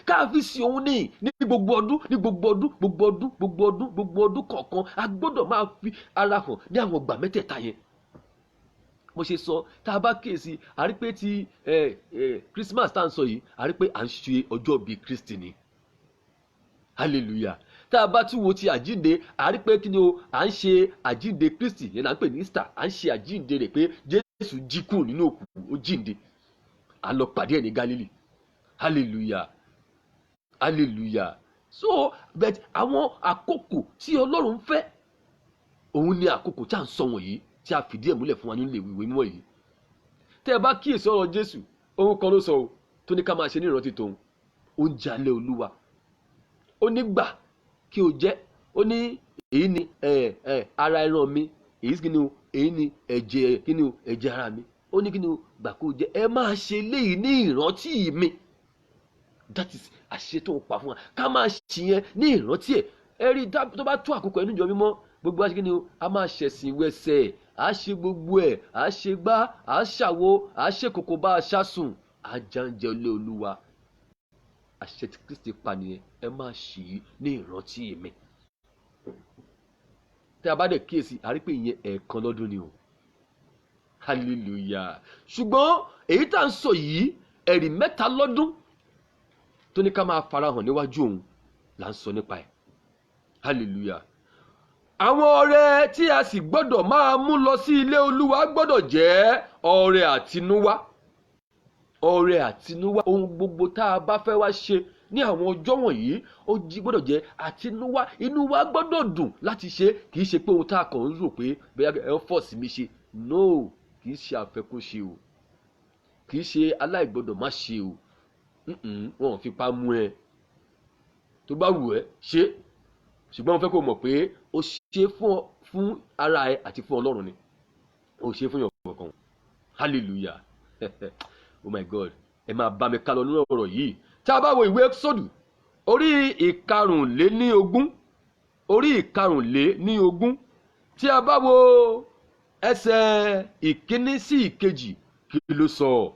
ká fi sin òun ní gbogbo ọdún, ní gbogbo ọdún, gbogbo ọdún, gbogbo ọdún, gbogbo ọdún kọ̀ọ̀kan. A gbọ́dọ̀ máa fi ara hàn ní àwọn ìgbà mẹ́tẹ̀ẹ̀ta yẹn. Mo ṣe sọ, tá a bá kíyèsí, a rí pé ti Christmas tá à ń sọ yìí, a rí pé à ń ṣe ọjọ́ bíi Kristi ni. Hallelujah. Tá a bá tún wo ti àjínde, a rí pé kí ni o, à ń ṣe àjínde Kristi yẹn là ń pè ní Easter. À ń ṣe àjínde rẹ̀ pé Jésù jí kúrò nínú òkú, ó jínde, à ń lọ pàdé ẹ̀ ní Galilee. Hallelujah, hallelujah. So, but àwọn àkókò tí Ọlọ́run fẹ́, òun ni àkókò tí à ń sọ wọ̀nyí, tí a fìdí ẹ̀ múlẹ̀ fún wa nínú ìwé mímọ́ yìí. Tẹ́ ẹ bá kíyèsí ọ̀rọ̀ Jésù, ohun kan ló sọ o tó ní ká máa ṣe ní ìrántí tòun: oúnjẹ alẹ́ Olúwa. Ó ní gbà kí o jẹ, ó ní èyí ni ara ẹran mi, èyí kí ni o, èyí ni ẹ̀jẹ̀, kí ni o, ẹ̀jẹ̀ ara mi. Ó ní kí ni o, gbà kó o jẹ, ẹ máa ṣe léyìí ní ìrántí mi. That is àṣẹ tó ń pa fún wa, ká máa ṣe yẹn ní ìrántí ẹ. Ẹ rí, tó bá tó àkókò ẹnu ìjọ mímọ́, gbogbo wa ṣe kí ni o, a máa ṣẹ̀sìn wẹsẹ̀, a ṣe gbogbo ẹ̀, a ṣe gbá, a ṣàwo, a ṣe kòkò bá a ṣàsùn, a jàǹjẹ ilé Olúwa. Àṣẹ tí Kristi pa nìyẹn: ẹ máa ṣe é ní ìrántí mi. Tí a bá dẹ̀ kíyèsí, a rí pé ìyẹn ẹ̀ẹ̀kan lọ́dún ni o. Hallelujah. Ṣùgbọ́n èyí tá à ń sọ yìí, ẹ̀rí mẹ́ta lọ́dún tó ní ká máa farahàn níwájú òun là ń sọ nípa ẹ̀. Hallelujah. Àwọn ọrẹ tí a sì gbọ́dọ̀ máa mú lọ sí ilé Olúwa gbọ́dọ̀ jẹ́ ọrẹ àtinúwá, ọrẹ àtinúwá. Ohun gbogbo tá a bá fẹ́ wá ṣe ní àwọn ọjọ́ wọ̀nyí, ó jí gbọ́dọ̀ jẹ́ àtinúwá. Inú wa gbọ́dọ̀ dùn láti ṣe. Kì í ṣe pé ohun tá a kàn ń rò pé bóyá ẹ ń force mi ṣe. No, kì í ṣe àfẹkúnṣe o, kì í ṣe aláìgbọ́dọ̀ má ṣe o. Wọn ò fipá mú ẹ. Tó bá wù ẹ́ ṣe, ṣùgbọ́n mo fẹ́ kó mọ̀ pé o ṣe fún ara ẹ àti fún Ọlọ́run ni, o ṣe fún yàn kankan. Hallelujah. Oh my God. Ẹ máa bá mi ká lọ nínú ọ̀rọ̀ yìí. Tá a bá wo ìwé Ẹ́kísódù orí 25, orí 25, tí a bá wo ẹsẹ̀ 1 sí 2, kí ló sọ?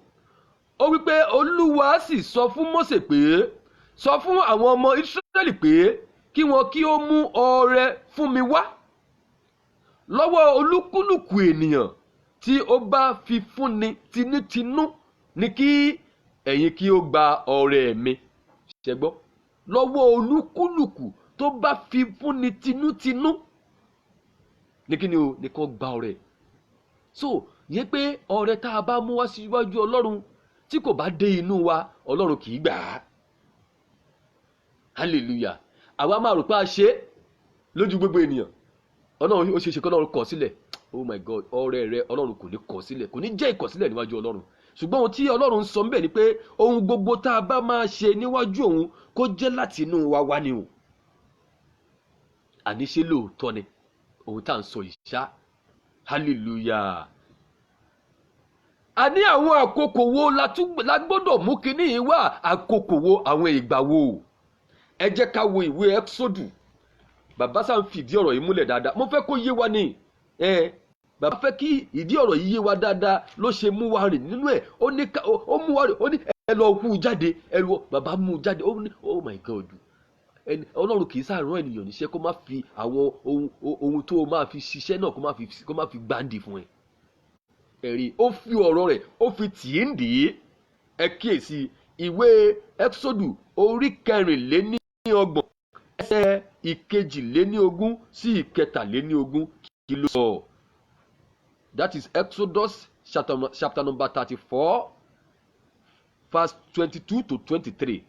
Ó wípé, Olúwa sì sọ fún Mósè pé, sọ fún àwọn ọmọ Ísírẹ́lì pé kí wọn kí ó mú ọrẹ fún mi wá lọ́wọ́ olúkúlùkù ènìyàn tí ó bá fi fúnni tinútinú ní kí ẹ̀yin kí ó gba ọrẹ mi. Ṣẹ gbọ́? Lọ́wọ́ olúkúlùkù tó bá fi fúnni tinútinú ní kí ni o, ní kó gba ọrẹ. So yẹ pé ọrẹ tá a bá mú wá síwájú Ọlọ́run tí kò bá dé inú wa, Ọlọ́run kì í gbà á. Hallelujah. Àwa máa rò pé a ṣe é lójú gbogbo ènìyàn, Ọlọ́run ó ṣe é ṣe kí Ọlọ́run kọ̀ sílẹ̀. Oh my God. Ọrẹ rẹ, Ọlọ́run kò ní kọ̀ sílẹ̀, kò ní jẹ́ ìkọ̀sílẹ̀ níwájú Ọlọ́run. Ṣùgbọ́n ohun tí Ọlọ́run ń sọ ńbẹ̀ ni pé ohun gbogbo tá a bá máa ṣe níwájú òun, kó jẹ́ láti inú wa wá ni o. Àní ṣé lóòótọ́ ni ohun tá à ń sọ yìí ṣá? Hallelujah. A ní àwọn àkókò wo la gbọ́dọ̀ mú kinní yìí wá? Àkókò wo? Àwọn ìgbà wo? Ẹ jẹ́ ká wo ìwé Ẹ́kísódù. Bàbá sá ń fìdí ọ̀rọ̀ yìí múlẹ̀ dáadáa. Mo fẹ́ kó yé wa ní ẹ. Bàbá fẹ́ kí ìdí ọ̀rọ̀ yìí yé wa dáadáa ló ṣe mú wa rìn nínú ẹ̀. Ó ní ká ó mú wa rìn, ó ní ẹ lọ hú jáde, ẹ lọ. Bàbá mú jáde, ó ní, oh my God, ẹni Ọlọ́run kì í sàrán ènìyàn níṣẹ́ kó má fi àwọn ohun tó máa fi ṣiṣẹ́ náà, kó má fi gbáǹdì fún ẹ. Ẹ̀rí, ó fi ọ̀rọ̀ rẹ̀, ó fi tì í ń dì í. Ẹ kíyèsí ìwé Ẹ́kísódù orí 34, ẹsẹ̀ 22 sí 23, kí ló sọ? That is Exodus chapter number 34, verse 22 to 23.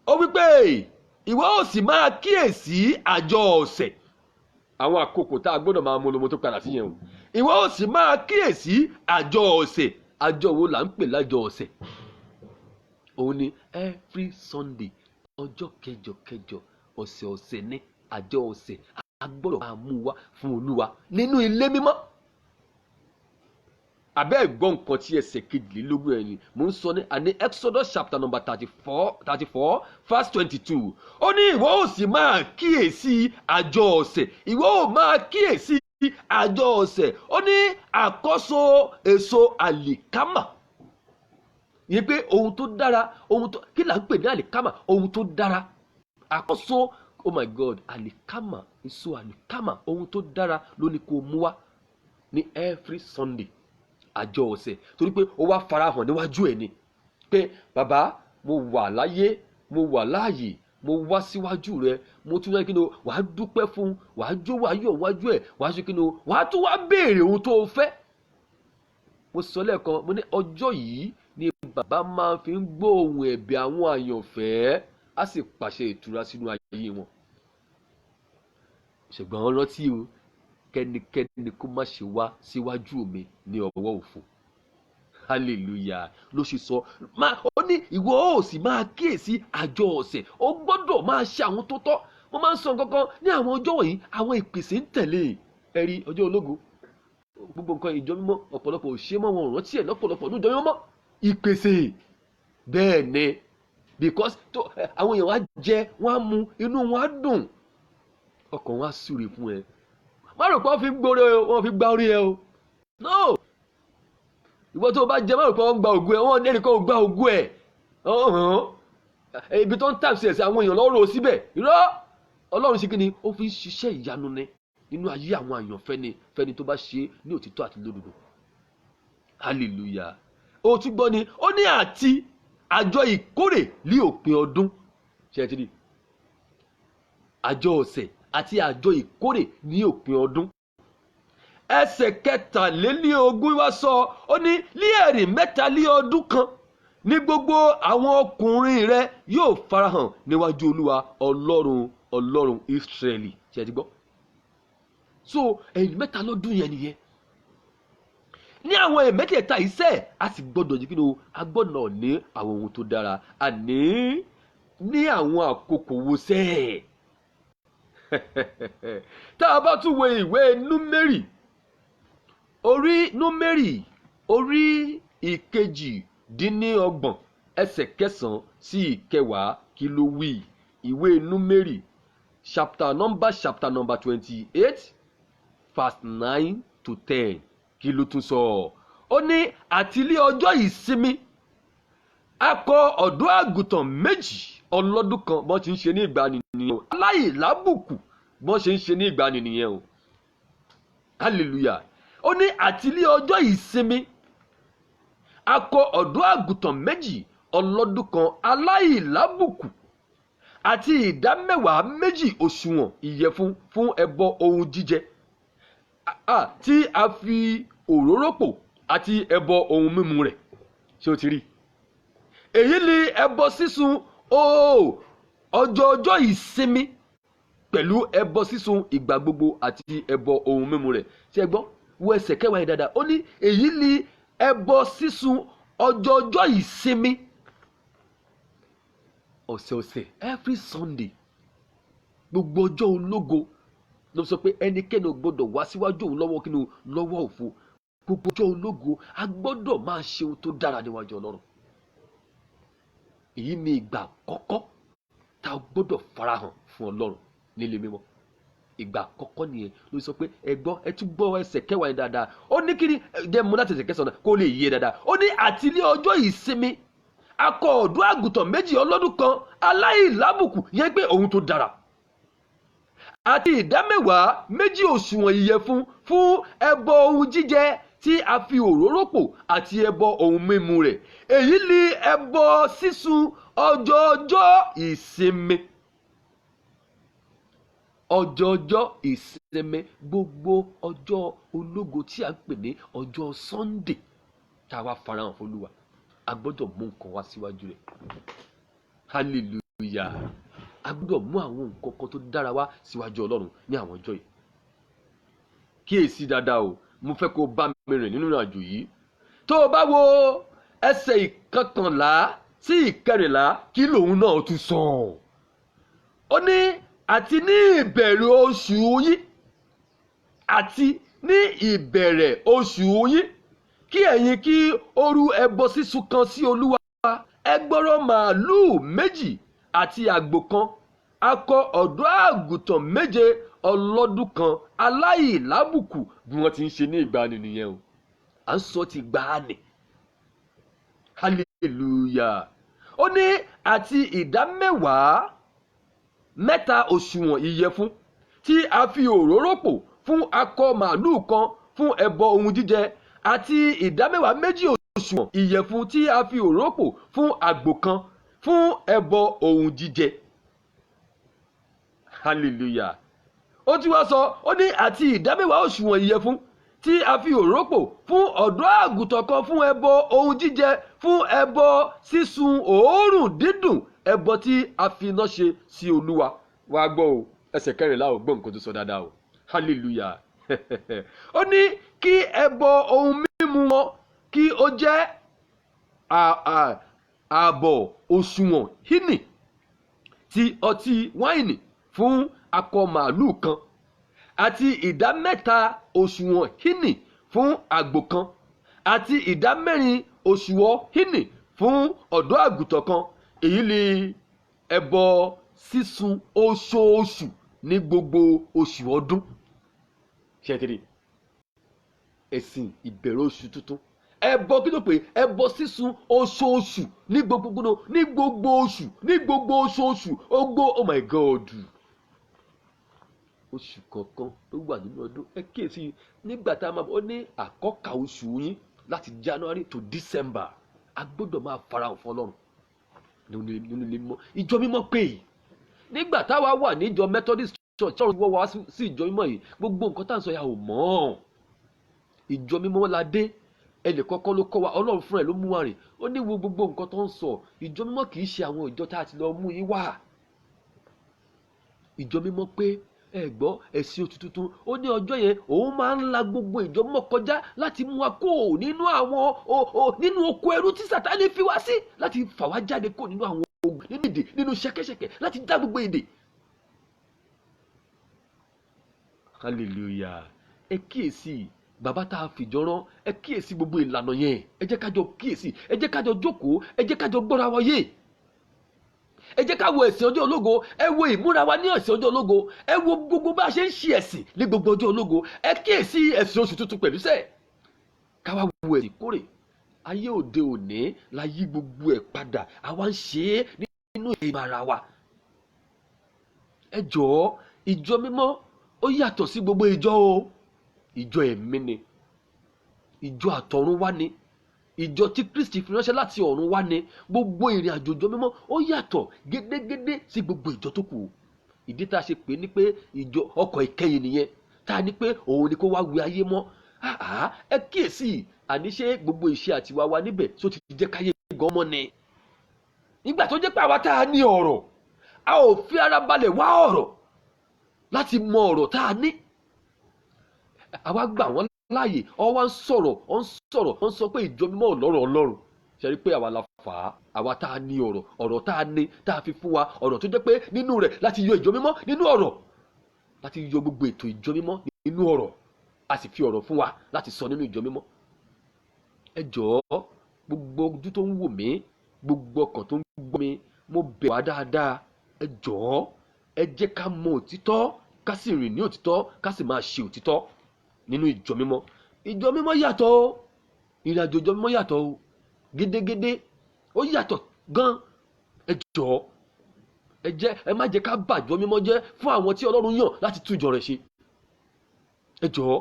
Ó wípé, ìwọ ó sì máa kíyèsí àjọ ọ̀sẹ̀. Àwọn àkókò tá a gbọ́dọ̀ máa mú lomo tó padà sí yẹn o. Ìwọ ó sì máa kíyèsí àjọ ọ̀sẹ̀. Àjọ wo là ń pè lájọ ọ̀sẹ̀? Òun ni every Sunday, ọjọ́ kẹjọ kẹjọ, ọ̀sẹ̀ ọ̀sẹ̀ ní àjọ ọ̀sẹ̀. A gbọ́dọ̀ máa mú wá fún Olúwa nínú ilé mímọ́. Abẹ́ ẹ̀gbọ́n, nǹkan tí ẹsẹ̀ 22 ẹ̀ ni mò ń sọ ní. Àní Exodus chapter number 34, verse 22, ó ní ìwọ ó sì máa kíyèsí àjọ ọ̀sẹ̀, ìwọ ó máa kíyèsí àjọ ọ̀sẹ̀. Ó ní àkọ́so èso àlìkámà, yìí pé ohun tó dára, ohun tó, kí là ń pè ní àlìkámà? Ohun tó dára. Àkọ́so, oh my God, àlìkámà, èso àlìkámà, ohun tó dára ló ní kó mú wá ní every Sunday. Àjọ ọ̀sẹ̀, torí pé ó wá farahàn níwájú ẹ̀ ni pé, "Bàbá, mo wà láyé, mo wà láàyè, mo wá síwájú rẹ, mo tún wá." Kí ni o? Wàá dúpẹ́ fún, wàá jó, wàá yọ̀ wájú ẹ̀, wàá ṣe kí ni o? Wàá tún wá béèrè ohun tó o fẹ́. Mo sọ lẹ́ẹ̀kan, mo ní ọjọ́ yìí ni bàbá máa fi ń gbọ́ ohùn ẹ̀bẹ̀ àwọn àyànfẹ́, á sì pàṣẹ ìtura sínú ayé wọn. Ṣùgbọ́n rántí o, kẹ́nikẹ́ni kó má ṣe wá síwájú mi ní ọwọ́ òfo. Hallelujah. Ló ṣe sọ má ó ní ìwọ ó sì máa kíyèsí àjọ ọ̀sẹ̀, ó gbọ́dọ̀ máa ṣe àwọn tó tọ́. Mo máa ń sọ nǹkan kan ní àwọn ọjọ́ wọ̀nyí, àwọn ìpèsè ń tẹ̀lé. Ẹ̀rí ọjọ́ ológo, gbogbo nǹkan ìjọ mímọ́, ọ̀pọ̀lọpọ̀ ò ṣe mọ́, wọn ò rántí ẹ̀ lọ́pọ̀lọpọ̀ ní ìjọ mímọ́. Ìpèsè, bẹ́ẹ̀ ni, because tó àwọn èèyàn wá jẹ, wọ́n á mu, inú wọn á dùn, ọkàn wọn á súre fún ẹ. Má rò pé wọ́n fi gbórí ẹ, wọ́n fi gba orí ẹ o. No, ìwọ tó o bá jẹ, má rò pé wọ́n gba ògùn ẹ. Wọ́n ní ẹnìkan ò gba ògùn ẹ. Ibi tó ń tà sí ẹ̀sẹ̀ àwọn èèyàn lọ́rọ̀ síbẹ̀. Irọ́, Ọlọ́run ṣe kí ni? Ó fi ń ṣiṣẹ́ ìyanu ni nínú ayé àwọn àyànfẹ́ ni, fẹ́ni tó bá ṣe ní òtítọ́ àti lódodo. Hallelujah. Ó tún gbọ́ ni, ó ní àti àjọ ìkórè ní òpin ọdún. Ṣe é ti rí àjọ ọ̀sẹ̀ àti àjọ ìkórè ní òpin ọdún? Ẹsẹ̀ 23 wá sọ, ó ní ní ẹ̀rìn mẹ́ta lé ọdún kan ní gbogbo àwọn ọkùnrin rẹ yóò farahàn níwájú Olúwa Ọlọ́run Ísírẹ́lì. Ṣe é ti gbọ́? So ẹ̀rìn mẹ́ta lọ́dún yẹn nìyẹn. Ní àwọn ẹ̀mẹ́tẹ̀ẹ̀ta iṣẹ́, a sì gbọ́dọ̀ jí kí ni o? A gbọ́dọ̀ ní àwọn ohun tó dára. Àní ní àwọn àkókò wo sẹ́ẹ̀? Tá a bá tún wo ìwé Númérì, orí Númérì orí 28, ẹsẹ̀ 9 sí 10, kí ló wí? Ìwé Númérì, chapter number 28, verse 9 to 10, kí ló tún sọ? Ó ní àti ilé ọjọ́ ìsinmi, akọ ọ̀dọ́ àgùntàn 2 ọlọ́dún kan, bọ́n ti ń ṣe ní ìgbàanì nìyẹn o, aláìlábùkù, bọ́n ṣe ń ṣe ní ìgbàanì nìyẹn o. Hallelujah. Ó ní àti ilé ọjọ́ ìsinmi, akọ ọ̀dọ́ àgùntàn 2 ọlọ́dún kan aláìlábùkù, àti ìdá mẹ́wàá méjì òṣùwọ̀n ìyẹ̀fun fún ẹbọ ohun jíjẹ tí a fi òróró pò, àti ẹbọ ohun mímu rẹ̀. Ṣé o ti rí? Èyí ni ẹbọ sísun ọjọ́ ọjọ́ ìsinmi, pẹ̀lú ẹbọ sísun ìgbà gbogbo àti ẹbọ ohun mímu rẹ̀. Ṣé ẹ gbọ́? Wo ẹsẹ̀ 10 yẹn dáadáa. Ó ní èyí ni ẹbọ sísun ọjọ́ ọjọ́ ìsinmi, ọ̀sẹ̀ọ̀sẹ̀, every Sunday, gbogbo ọjọ́ ológo. Ló sọ pé ẹnikẹ́ni ò gbọ́dọ̀ wá síwájú òun lọ́wọ́ kí ni o? Lọ́wọ́ òfo. Gbogbo ọjọ́ ológo, a gbọ́dọ̀ máa ṣe ohun tó dára níwájú Ọlọ́run. Èyí ni ìgbà àkọ́kọ́ tá a gbọ́dọ̀ farahàn fún Ọlọ́run nílé mímọ́. Ìgbà àkọ́kọ́ nìyẹn. Ló sọ pé ẹ gbọ́, ẹ tún gbọ́ ẹsẹ̀ 10 yẹn dáadáa. Ó ní kí ni? Jẹ́ mú láti ẹsẹ̀ 9 kó lè yé dáadáa. Ó ní àti ilé ọjọ́ ìsinmi, akọ ọ̀dọ́ àgùntàn 2 ọlọ́dún kan aláìlábùkù, yẹn pé ohun tó dára, àti ìdá mẹ́wàá méjì òṣùwọ̀n ìyẹ̀fun fún ẹbọ ohun jíjẹ tí a fi òróró pò, àti ẹbọ ohun mímu rẹ̀. Èyí ni ẹbọ sísun ọjọọjọ́ ìsinmi, ọjọọjọ́ ìsinmi, gbogbo ọjọ́ ológo tí a ń pè ní ọjọ́ Sunday tá a wá farahàn f'Olúwa. A gbọ́dọ̀ mú nǹkan wá síwájú rẹ̀. Hallelujah. A gbọ́dọ̀ mú àwọn nǹkan kan tó dára wá síwájú Ọlọ́run ní àwọn ọjọ́ yìí. Kíyèsí dáadáa o, mo fẹ́ kó o bá mi rìn nínú ìrìnàjò yìí. Tó o bá wo ẹsẹ̀ 11 sí 14, kí lòun náà tún sọ? Ó ní àti ní ìbẹ̀rẹ̀ oṣù yìí, àti ní ìbẹ̀rẹ̀ oṣù yìí, kí ẹ̀yin kí ó rú ẹbọ sísun kan sí Olúwa, ẹgbọrọ màálùú 2 àti àgbò kan, akọ ọ̀dọ́ àgùntàn 7 ọlọ́dún kan aláìlábùkù. Bí wọ́n ti ń ṣe ní ìgbàanì nìyẹn o. À ń sọ ti gbàanì. Hallelujah. Ó ní àti ìdá mẹ́wàá mẹ́ta òṣùwọ̀n ìyẹ̀fun tí a fi òróró pò fún akọ màálùú kan fún ẹbọ ohun jíjẹ. Àti ìdámẹ́wàá méjì òṣùwọ̀n ìyẹ̀fun tí a fi òróró pò fún àgbò kan fún ẹbọ ohun jíjẹ. Hallelujah. Ó tún wá sọ, ó ní àti ìdámẹ́wàá òṣùwọ̀n ìyẹ̀fun tí a fi òróró pò fún ọ̀dọ́ àgùntàn kan fún ẹbọ ohun jíjẹ, fún ẹbọ sísun òórùn dídùn, ẹbọ tí a fi iná ṣe sí Olúwa. Wá gbọ́ o, ẹsẹ̀ 14 ò, gbọ́ nǹkan tó sọ dáadáa o. Hallelujah. Ó ní kí ẹbọ ohun mímu wọn kí ó jẹ́ ààbọ̀ òṣùwọ̀n hínì ti ọtí wáìnì fún akọ màlúù kan, àti ìdá mẹ́ta òṣùwọ̀n hínì fún àgbò kan, àti ìdá mẹ́rin òṣùwọ̀n hínì fún ọ̀dọ́ àgùntàn kan. Èyí ni ẹbọ sísun oṣooṣù ní gbogbo oṣù ọdún. Ṣẹ́tìrì ẹ̀sìn ìbẹ̀rẹ̀ oṣù tuntun, ẹbọ kí ló pé? Ẹbọ sísun oṣooṣù ní gbogbo oṣù, ní gbogbo oṣooṣù ogbó. Oh my God! Oṣù kọ̀ọ̀kan tó wà nínú ọdún, ẹ kíyèsí nígbà tá a máa ó ní àkọ́kà oṣù yín láti January to December, a gbọ́dọ̀ máa farahàn fún Ọlọ́run nínú ilé mímọ́. Ìjọ mímọ́ pé nígbà táwa wà níjọ Methodist Church, Ọlọ́run wọ́ wá sí ìjọ mímọ́ yìí, gbogbo nǹkan tá à ń sọ yà ò mọ̀. Ìjọ mímọ́ la dé, ẹnì kọ́kọ́ ló kọ́ wa, Ọlọ́run fúnra ẹ̀ ló mú wa rìn. Ó ní wo gbogbo nǹkan tó ń sọ, ìjọ mímọ́ kì í ṣe àwọn ìjọ tá a ti lọ mú yín wá. Ìjọ mímọ́ pé ẹ gbọ́ ẹ̀sìn oṣù tuntun, ó ní ọjọ́ yẹn òun máa ń la gbogbo ìjọ mímọ́ kọjá láti mú wa kó nínú àwọn nínú oko ẹrú tí Sátánì fi wá sí, láti fà wá jáde kó nínú àwọn ogun, nínú ìdè, nínú ṣẹ̀kẹ̀ṣẹ̀kẹ̀, láti dá gbogbo ìdè. Hallelujah. Ẹ kíyèsí bàbá tá a fìjọ rán, ẹ kíyèsí gbogbo ìlànà yẹn. Ẹ jẹ́ kájọ kíyèsí, ẹ jẹ́ kájọ jókòó, ẹ jẹ́ kájọ gbọ́ra wa yé. Ẹ jẹ́ ká wo ẹ̀sìn ọjọ́ ológo, ẹ wo ìmúra wa ní ẹ̀sìn ọjọ́ ológo, ẹ wo gbogbo bá a ṣe ń ṣe ẹ̀sìn ní gbogbo ọjọ́ ológo. Ẹ kíyèsí ẹ̀sìn oṣù tuntun pẹ̀lú sẹ́ẹ̀, ká wá wo ẹ̀sìn kórè. Ayé òde òní la yí gbogbo ẹ̀ padà, àwa ń ṣe é nínú ìmọ̀ ara wa. Ẹ jọ̀ọ́, ìjọ mímọ́ ó yàtọ̀ sí gbogbo ìjọ o. Ìjọ ẹ̀mí ni, ìjọ àtọ̀run wá ni, ìjọ tí Kristi fi ránṣẹ́ láti ọ̀run wá ni. Gbogbo ìrìn àjò ìjọ mímọ́ ó yàtọ̀ gédégédé sí gbogbo ìjọ tó kù. Ìdí tá a ṣe pè é ní pé ìjọ ọkọ̀ ìkẹyìn nìyẹn, tá a ní pé òun ni kó wá wẹ ayé mọ́. Ẹ kíyèsí, àní ṣé gbogbo ìṣe àtiwá wa níbẹ̀ tó ti jẹ́ káyé gan mọ́ ni? Nígbà tó jẹ́ pé àwa tá a ní ọ̀rọ̀, a ò fi ara balẹ̀ wá ọ̀rọ̀ láti mọ ọ̀rọ̀ tá a ní, àwa gbà wọ́n láàyè, ọ wá ń sọ̀rọ̀, ọ ń sọ̀rọ̀, ọ ń sọ pé ìjọ mímọ́ ò lọ́rọ̀ Ọlọ́run. Ṣe rí pé àwa la fà á? Àwa tá a ní ọ̀rọ̀, ọ̀rọ̀ tá a ní, tá a fi fún wa, ọ̀rọ̀ tó jẹ́ pé nínú rẹ̀ láti yọ ìjọ mímọ́ nínú ọ̀rọ̀, láti yọ gbogbo ètò ìjọ mímọ́ nínú ọ̀rọ̀, a sì fi ọ̀rọ̀ fún wa láti sọ nínú ìjọ mímọ́. Ẹ jọ̀ọ́, gbogbo ojú tó ń wò mí, gbogbo ọkàn tó ń gbọ́ mi, mo bẹ̀ wá dáadáa. Ẹ jọ̀ọ́, ẹ jẹ́ ká mọ òtítọ́, ká sì rìn ní òtítọ́, ká sì máa ṣe òtítọ́ nínú ìjọ mímọ́. Ìjọ mímọ́ yàtọ̀ o. Ìrìnàjò ìjọ mímọ́ yàtọ̀ o, gédégédé, ó yàtọ̀ gan. Ẹ jọ̀ọ́, ẹ jẹ́ ẹ má jẹ́ ká bàjọ́ mímọ́ jẹ́ fún àwọn tí Ọlọ́run yàn láti tún ìjọ rẹ̀ ṣe. Ẹ jọ̀ọ́,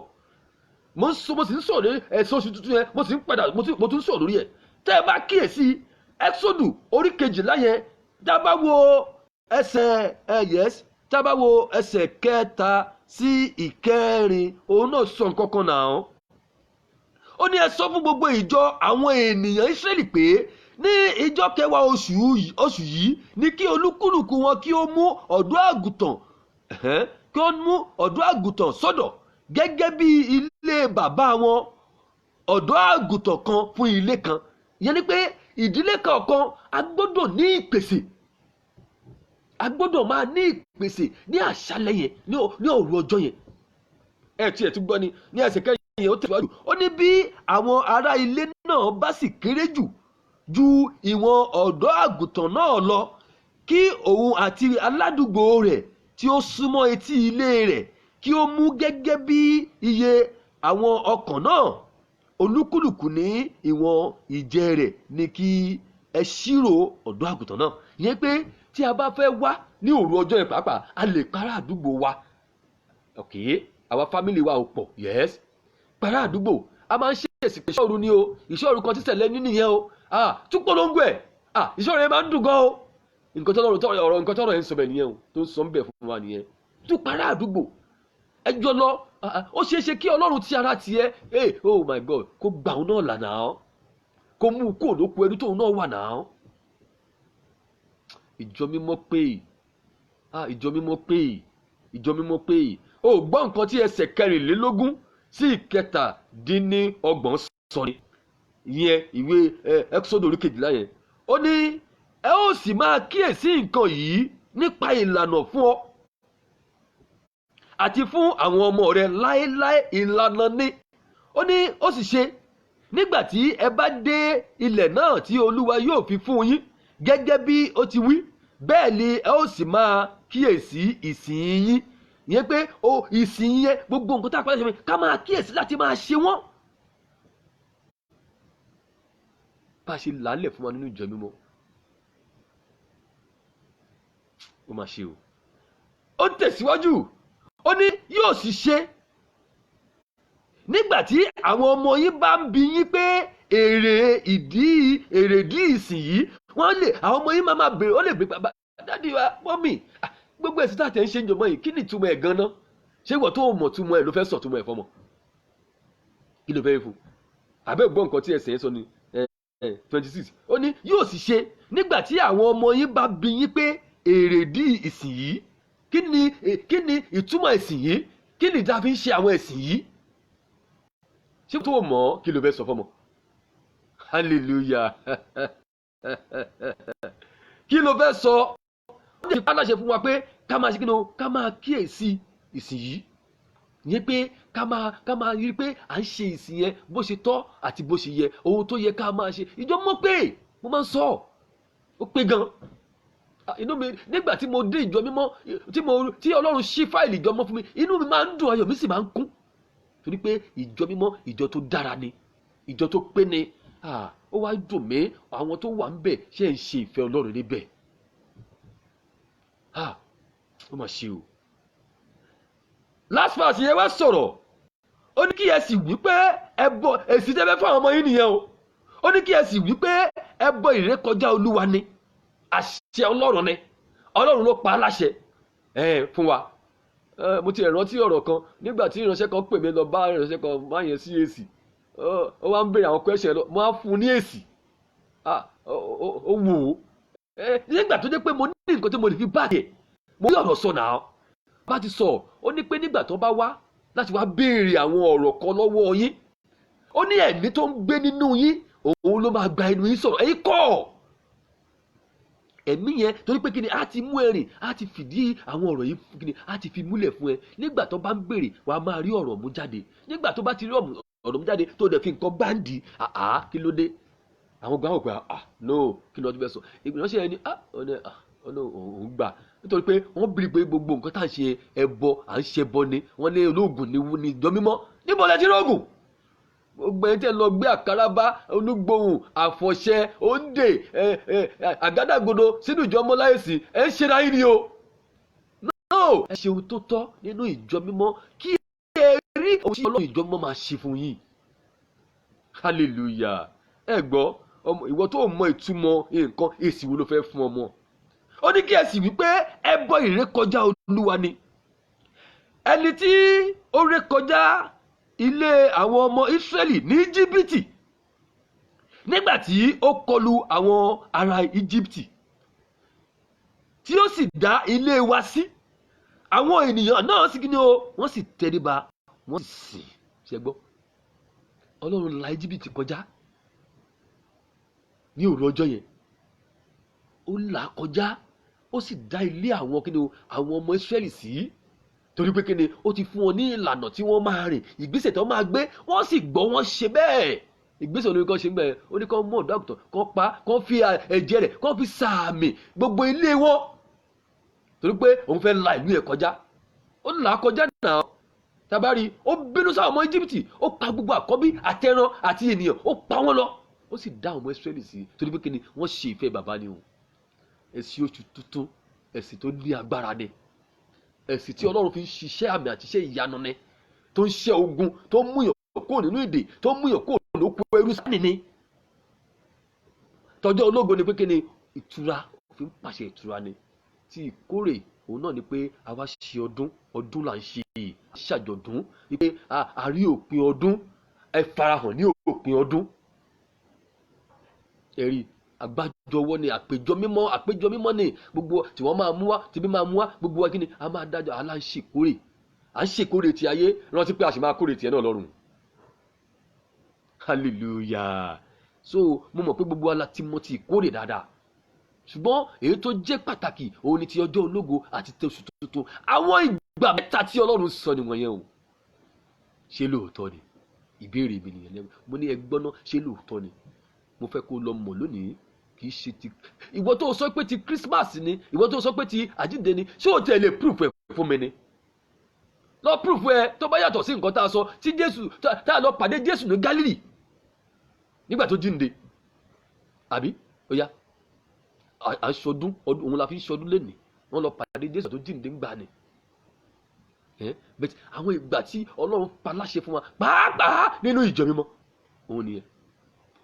mo ń sọ, mo sì ń sọ̀rọ̀ lórí ẹ̀sìn oṣù tuntun yẹn, mo sì ń padà, mo tún ń sọ̀rọ̀ lórí ẹ̀. Tẹ́ ẹ bá kíyèsí Ẹ́xódù orí 12 yẹn, tá a bá wo ẹsẹ̀ ẹ, yes, tá a bá wo ẹsẹ̀ 3 sí 4, òun náà sọ nǹkan kan náà. Ó ní ẹ sọ fún gbogbo ìjọ àwọn ènìyàn Ísírẹ́lì pé ní ìjọ kẹwàá oṣù yìí ní kí olúkúlùkù wọn kí ó mú ọ̀dọ́ àgùntàn, kí ó mú ọ̀dọ́ àgùntàn sọ́dọ̀ gẹ́gẹ́ bí ilé bàbá wọn, ọ̀dọ́ àgùntàn kan fún ilé kan. Ìyẹn ni pé ìdílé kọ̀ọ̀kan, a gbọ́dọ̀ ní ìpèsè, a gbọ́dọ̀ máa ní ìpèsè ní àṣálẹ́ yẹn, ní òru ọjọ́ yẹn. Ẹ tiẹ̀ tún gbọ́ ni ní ẹsẹ̀ kẹyìn yẹn, ó tẹ̀síwájú, ó ní bí àwọn ará ilé náà bá sì kéré jù ju ìwọ̀n ọ̀dọ́ àgùntàn náà lọ, kí òun àti aládùúgbò rẹ̀ tí ó súnmọ́ etí ilé rẹ̀ kí ó mú gẹ́gẹ́ bí iye àwọn ọkàn náà, olúkúlùkù ní ìwọ̀n ìjẹ rẹ̀ ní kí ẹ ṣírò ọ̀dọ́ àgùntàn náà. Ìyẹn pé tí a bá fẹ́ wá ní òru ọjọ́ yẹn pàápàá, a lè para àdúgbò wa. Ok, àwa family wa ò pọ̀, yes, para àdúgbò a máa ń ṣe. Kíyèsí pé ìṣọ́ òru ni o, ìṣọ́ òru kan tí Sẹ̀lẹ́ ní nìyẹn o. Ah, tún polongo ẹ̀. Ah, ìṣọ́ òru yẹn máa ń dùn gan o. Nǹkan tọ́lọ́run ọ̀rọ̀, nǹkan tọ́rọ̀ yẹn ń sọ bẹ̀ nìyẹn o, tó ń sọ ń bẹ̀ fún wa nìyẹn. Tún pará àdúgbò ẹjọ́ lọ. Ó ṣeé ṣe kí Ọlọ́run ti ara tiẹ̀, hey, oh my God, kó gbà òun náà là náà, kó mú un kúrò lóko ẹrú tóun náà wà náà. Ìjọ mímọ́ pé, ah, ìjọ mímọ́ pé, ìjọ mímọ́ pé o. Gbọ́ nǹkan tí ẹsẹ̀ 24 sí 37 sọ ni ìyẹn, ìwé Ẹ́kísódù orí 12 yẹn. Ó ní ẹ ó sì máa kíyèsí nǹkan yìí nípa ìlànà fún ọ àti fún àwọn ọmọ rẹ láéláé. Ìlànà ni. Ó ní ó sì ṣe, nígbà tí ẹ bá dé ilẹ̀ náà tí Olúwa yóò fi fún yín gẹ́gẹ́ bí ó ti wí, bẹ́ẹ̀ ni ẹ ó sì máa kíyèsí ìsìn yín. Ìyẹn pé o ìsìn yẹn, gbogbo nǹkan tá a pàṣẹ ká máa kíyèsí láti máa ṣe wọ́n. Bá a ṣe làálẹ̀ fún wa nínú ìjọ mímọ́, ó máa ṣe o. Ó tẹ̀síwájú, ó ní yóò sì ṣe, nígbà tí àwọn ọmọ yín bá ń bi yín pé èrèdí ìsìn yìí, wọ́n lè, àwọn ọmọ yín máa béèrè, ó lè béèrè, "Bàbá, daddy wa, mummy, gbogbo ẹ̀sìn tá a tẹ̀ ń ṣe ń jọmọ́ yìí, kí ni ìtumọ̀ ẹ̀ gan-an?" Ṣé ìwọ tó mọ̀ túmọ̀ ẹ̀ ló fẹ́ sọ túmọ̀ ẹ̀ fọmọ? Kí ló fẹ́ fún? Àbẹ́ gbọ́ nǹkan tí ẹsẹ̀ yẹn sọ ni, 26. Ó ní yóò sì ṣe, nígbà tí àwọn ọmọ yín bá bi yín pé èrèdí ìsìn yìí, kí ni ìtumọ̀ ìsìn yìí, kí ni ìdá fi ń ṣe àwọn ẹ̀sìn yìí? Ṣé tó mọ̀, kí ló fẹ́ sọ fọmọ? Hallelujah! Kí ló fẹ́ sọ? Ó ní ìpá láṣẹ fún wa pé ká máa ṣe kí ni o? Ká máa kíyèsí ìsìn yìí, ìyẹn pé ká máa rí i pé à ń ṣe ìsìn yẹn bó ṣe tọ́ àti bó ṣe yẹ, ohun tó yẹ ká máa ṣe. Ìjọ mọ̀ pé mo máa ń sọ, ó pé gan. Inú mi nígbà tí mo dé ìjọ mímọ́, tí Ọlọ́run ṣí fáìlì ìjọ mímọ́ fún mi, inú mi máa ń dùn, ayọ̀ mi sì máa ń kún, torí pé ìjọ mímọ́, ìjọ tó dára ni, ìjọ tó pé ni. Ó wá dùn mí, àwọn tó wà ń bẹ̀ ṣe ń ṣe ìfẹ́ Ọlọ́run níbẹ̀. Ó mà ṣe o. Last verse yẹn wá sọ̀rọ̀, ó ní kí ẹ sì wí pé ẹbọ èsì tẹ́fẹ́ fún àwọn ọmọ yín nìyẹn o. Ó ní kí ẹ sì wí pé ẹbọ ìrékọjá Olúwa ni, àṣẹ Ọlọ́run ni, Ọlọ́run ló pa á láṣẹ fún wa. Mo ti rántí ọ̀rọ̀ kan nígbà tí ìránṣẹ́ kan pè mí lọ bá ìránṣẹ́ kan má yẹn sí èsì. Ó wá ń béèrè àwọn question lọ, mo á fún un ní èsì. Ó wò ó nígbà tó jẹ́ pé mo ní nǹkan tí mo lè fi báàgì ẹ̀, mo rí ọ̀rọ̀ sọ náà bá ti sọ. Ó ní pé nígbà tó bá wá láti wá béèrè àwọn ọ̀rọ̀ kan lọ́wọ́ yín, ó ní ẹ̀mí tó ń gbé nínú yín, òun ló máa gba ẹnu yín sọ̀rọ̀. Ẹ̀yin kọ́, ẹ̀mí yẹn, torí pé kíni, á ti mú ẹ rìn, á ti fìdí àwọn ọ̀rọ̀ yìí, kíni, á ti fi múlẹ̀ fún ẹ. Nígbà tó bá ń béèrè, wàá máa rí ọ̀rọ̀ mú jáde. Nígbà tó bá ti rí ọ̀rọ̀ mú jáde, tó dẹ̀ fi nǹkan báǹdì, àá, kí ló dé? Àwọn gbà wọ́n pé, ah, no, kí ni wọ́n ti fẹ́ sọ? Ìránṣẹ́ yẹn ni, ah, ọ̀nà, ah, ọ̀nà òun gbà, nítorí pé wọ́n bìrì pé gbogbo nǹkan tá à ń ṣe, ẹbọ à ń ṣe bọ ni. Wọ́n ní olóògùn ní ìjọ mímọ́. Níbo lẹ ti rógùn? Gbogbo ẹni tẹ́ lọ gbé àkàràbá, olúgbòhùn, àfọ̀ṣẹ, òǹdè, àgádágodo sínú ìjọ mọ́láyèsí, ẹ ń ṣe ra yín ni o. No, ẹ ṣe ohun tó tọ́ nínú ìjọ mímọ́, kí ẹ rí ohun tí Ọlọ́run ìjọ mímọ́ máa ṣe fún yín. Hallelujah! Ẹ gbọ́, ìwọ tó mọ ìtumọ̀ nǹkan, èsì wo ló fẹ́ fún ọmọ? Ó ní kí ẹ sì wí pé ẹbọ ìrékọjá Olúwa ni, ẹni tí ó rékọjá ilé àwọn ọmọ Ísírẹ́lì ní Íjíbítì nígbà tí ó kọlu àwọn ará Íjíbítì, tí ó sì dá ilé wa sí. Àwọn ènìyàn náà sì kí ni o? Wọ́n sì tẹríba, wọ́n sì sìn. Ṣe gbọ́? Ọlọ́run la Íjíbítì kọjá ní òru ọjọ́ yẹn. Ó là á kọjá, ó sì dá ilé àwọn kí ni o, àwọn ọmọ Ísírẹ́lì sí, torí pé kí ni, ó ti fún wọn ní ìlànà tí wọ́n máa rìn, ìgbésẹ̀ tí wọ́n máa gbé. Wọ́n sì gbọ́, wọ́n ṣe bẹ́ẹ̀. Ìgbésẹ̀ olórí kan ṣe ń gbẹ, ó ní kán mú ọ̀dọ́ àgùntàn kán pa, kán fi ẹ̀jẹ̀ rẹ̀ kán fi sàmì gbogbo ilé wọn, torí pé òun fẹ́ la ìlú yẹn kọjá. Ó là á kọjá náà. Tabari ó bínú sáwọn ọmọ Íjíbítì, ó pa gbogbo àkọ́bí àtẹran àti ènìyàn, ó pa wọ́n lọ. Ó sì dá àwọn ọmọ Ísírẹ́lì sí, torí pé kíni, wọ́n ṣe ìfẹ́ bàbá ni o. Ẹ̀sìn oṣù tuntun, ẹ̀sìn tó ní agbára ni, ẹ̀sìn tí Ọlọ́run fi ń ṣiṣẹ́ àmì àti iṣẹ́ ìyanu ni, tó ń ṣẹ́ ogun, tó ń múyàn kúrò nínú ìdè, tó ń múyàn kúrò. lóko ẹrú sáni ni. Tọjọ́ ológo ni pé kí ni? Ìtura. Òfin pàṣẹ ìtura ni. Tí ìkórè, òun náà ni pé a wá ṣe ọdún. Ọdún là ń ṣe, ṣàjọ̀dún wípé a rí òpin ọdún. Ẹ farahàn ní òpin ọdún. Ẹ̀rí àgbájọwọ́ ni àpéjọ mímọ́. Àpéjọ mímọ́ ni gbogbo tí wọ́n máa mú wá, tí bí máa mú wá. Gbogbo wa, kí ni a máa dájọ́? Àlá ń ṣèkórè, à ń ṣèkórè ti ayé. Rántí pé a sì máa kórè tiẹ̀ náà lọ́rùn. Hallelujah! So mo mọ̀ pé gbogbo wa la ti mọ̀ ti ìkórè dáadáa, ṣùgbọ́n èyí tó jẹ́ pàtàkì, òun ni ti ọjọ́ ológo àti ti oṣù tuntun. Àwọn ìgbà mẹ́ta tí Ọlọ́run sọ nìwọ̀nyẹn o. Ṣé lóòótọ́ ni? Ìbéèrè mi nìyẹn lẹ́nu. Mo ní ẹ gbọ́ ná, ṣé lóòótọ́ ni? Mo fẹ́ kó lọ mọ̀ lónìí, kì í ṣe ti ìwọ tó sọ pé ti Christmas ni, ìwọ tó sọ pé ti àjíǹde ni. Ṣé o tẹ̀ lè proof ẹ̀ fún mi ni? Lọ proof ẹ. Tó bá yàtọ̀ sí nǹkan tá a sọ, tí Jésù tá a lọ pàdé Jésù ní Gálílì nígbà tó jíǹde, àbí? Ó yá, à ń ṣọdún, òun la fi ń ṣọdún lénìí. Wọ́n lọ pàdé Jésù tó jíǹde ń gbà ni. But àwọn ìgbà tí Ọlọ́run pa láṣẹ fún wa, pàápàá nínú ìjọ mímọ́, òun nìyẹn.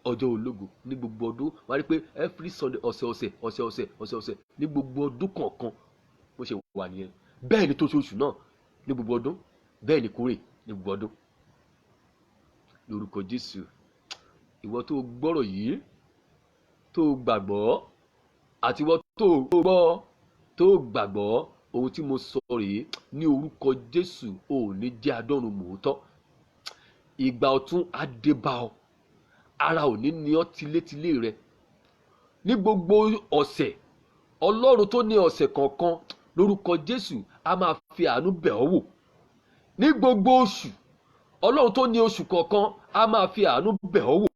Ọjọ́ ológo ní gbogbo ọdún, wọ́n á rí pé every Sunday, ọ̀sẹ̀ ọ̀sẹ̀, ọ̀sẹ̀ ọ̀sẹ̀, ọ̀sẹ̀ ọ̀sẹ̀, ní gbogbo ọdún kọ̀ọ̀kan, bó ṣe wà nìyẹn. Bẹ́ẹ̀ ni tóṣooṣù náà ní gbogbo ọdún, bẹ́ẹ̀ ni kórè ní gbogbo ọdún. Lórúkọ Jésù, ìwọ tó gbọ́rọ̀ yìí, tó gbàgbọ́, àti ìwọ tó gbọ́, tó gbàgbọ́ ohun tí mo sọ rèé, ní orúkọ Jésù, ò ní jẹ́ adọ́run mòótọ́. Ìgbà ọ̀tun á dé bá ọ. Ara ò ní ní ọ́ tilétilé rẹ. Ní gbogbo ọ̀sẹ̀, Ọlọ́run tó ní ọ̀sẹ̀ kọ̀ọ̀kan, lórúkọ Jésù, á máa fi àánú bẹ̀ ọ́ wò. Ní gbogbo oṣù, Ọlọ́run tó ní oṣù kọ̀ọ̀kan á máa fi àánú bẹ̀ ọ́ wò.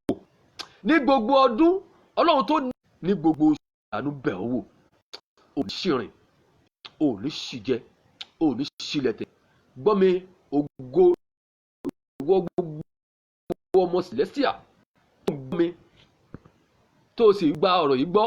Ní gbogbo ọdún, Ọlọ́run tó ní gbogbo oṣù, àánú bẹ̀ ọ́ wò. Ò ní ṣìrìn, ò ní ṣìjẹ, ò ní ṣìlẹ̀tẹ̀. Gbọ́ mi, ògo ìwọ, gbogbo ọmọ Celestial tó ń gbọ́ mi, tó sì gba ọ̀rọ̀ yìí gbọ́.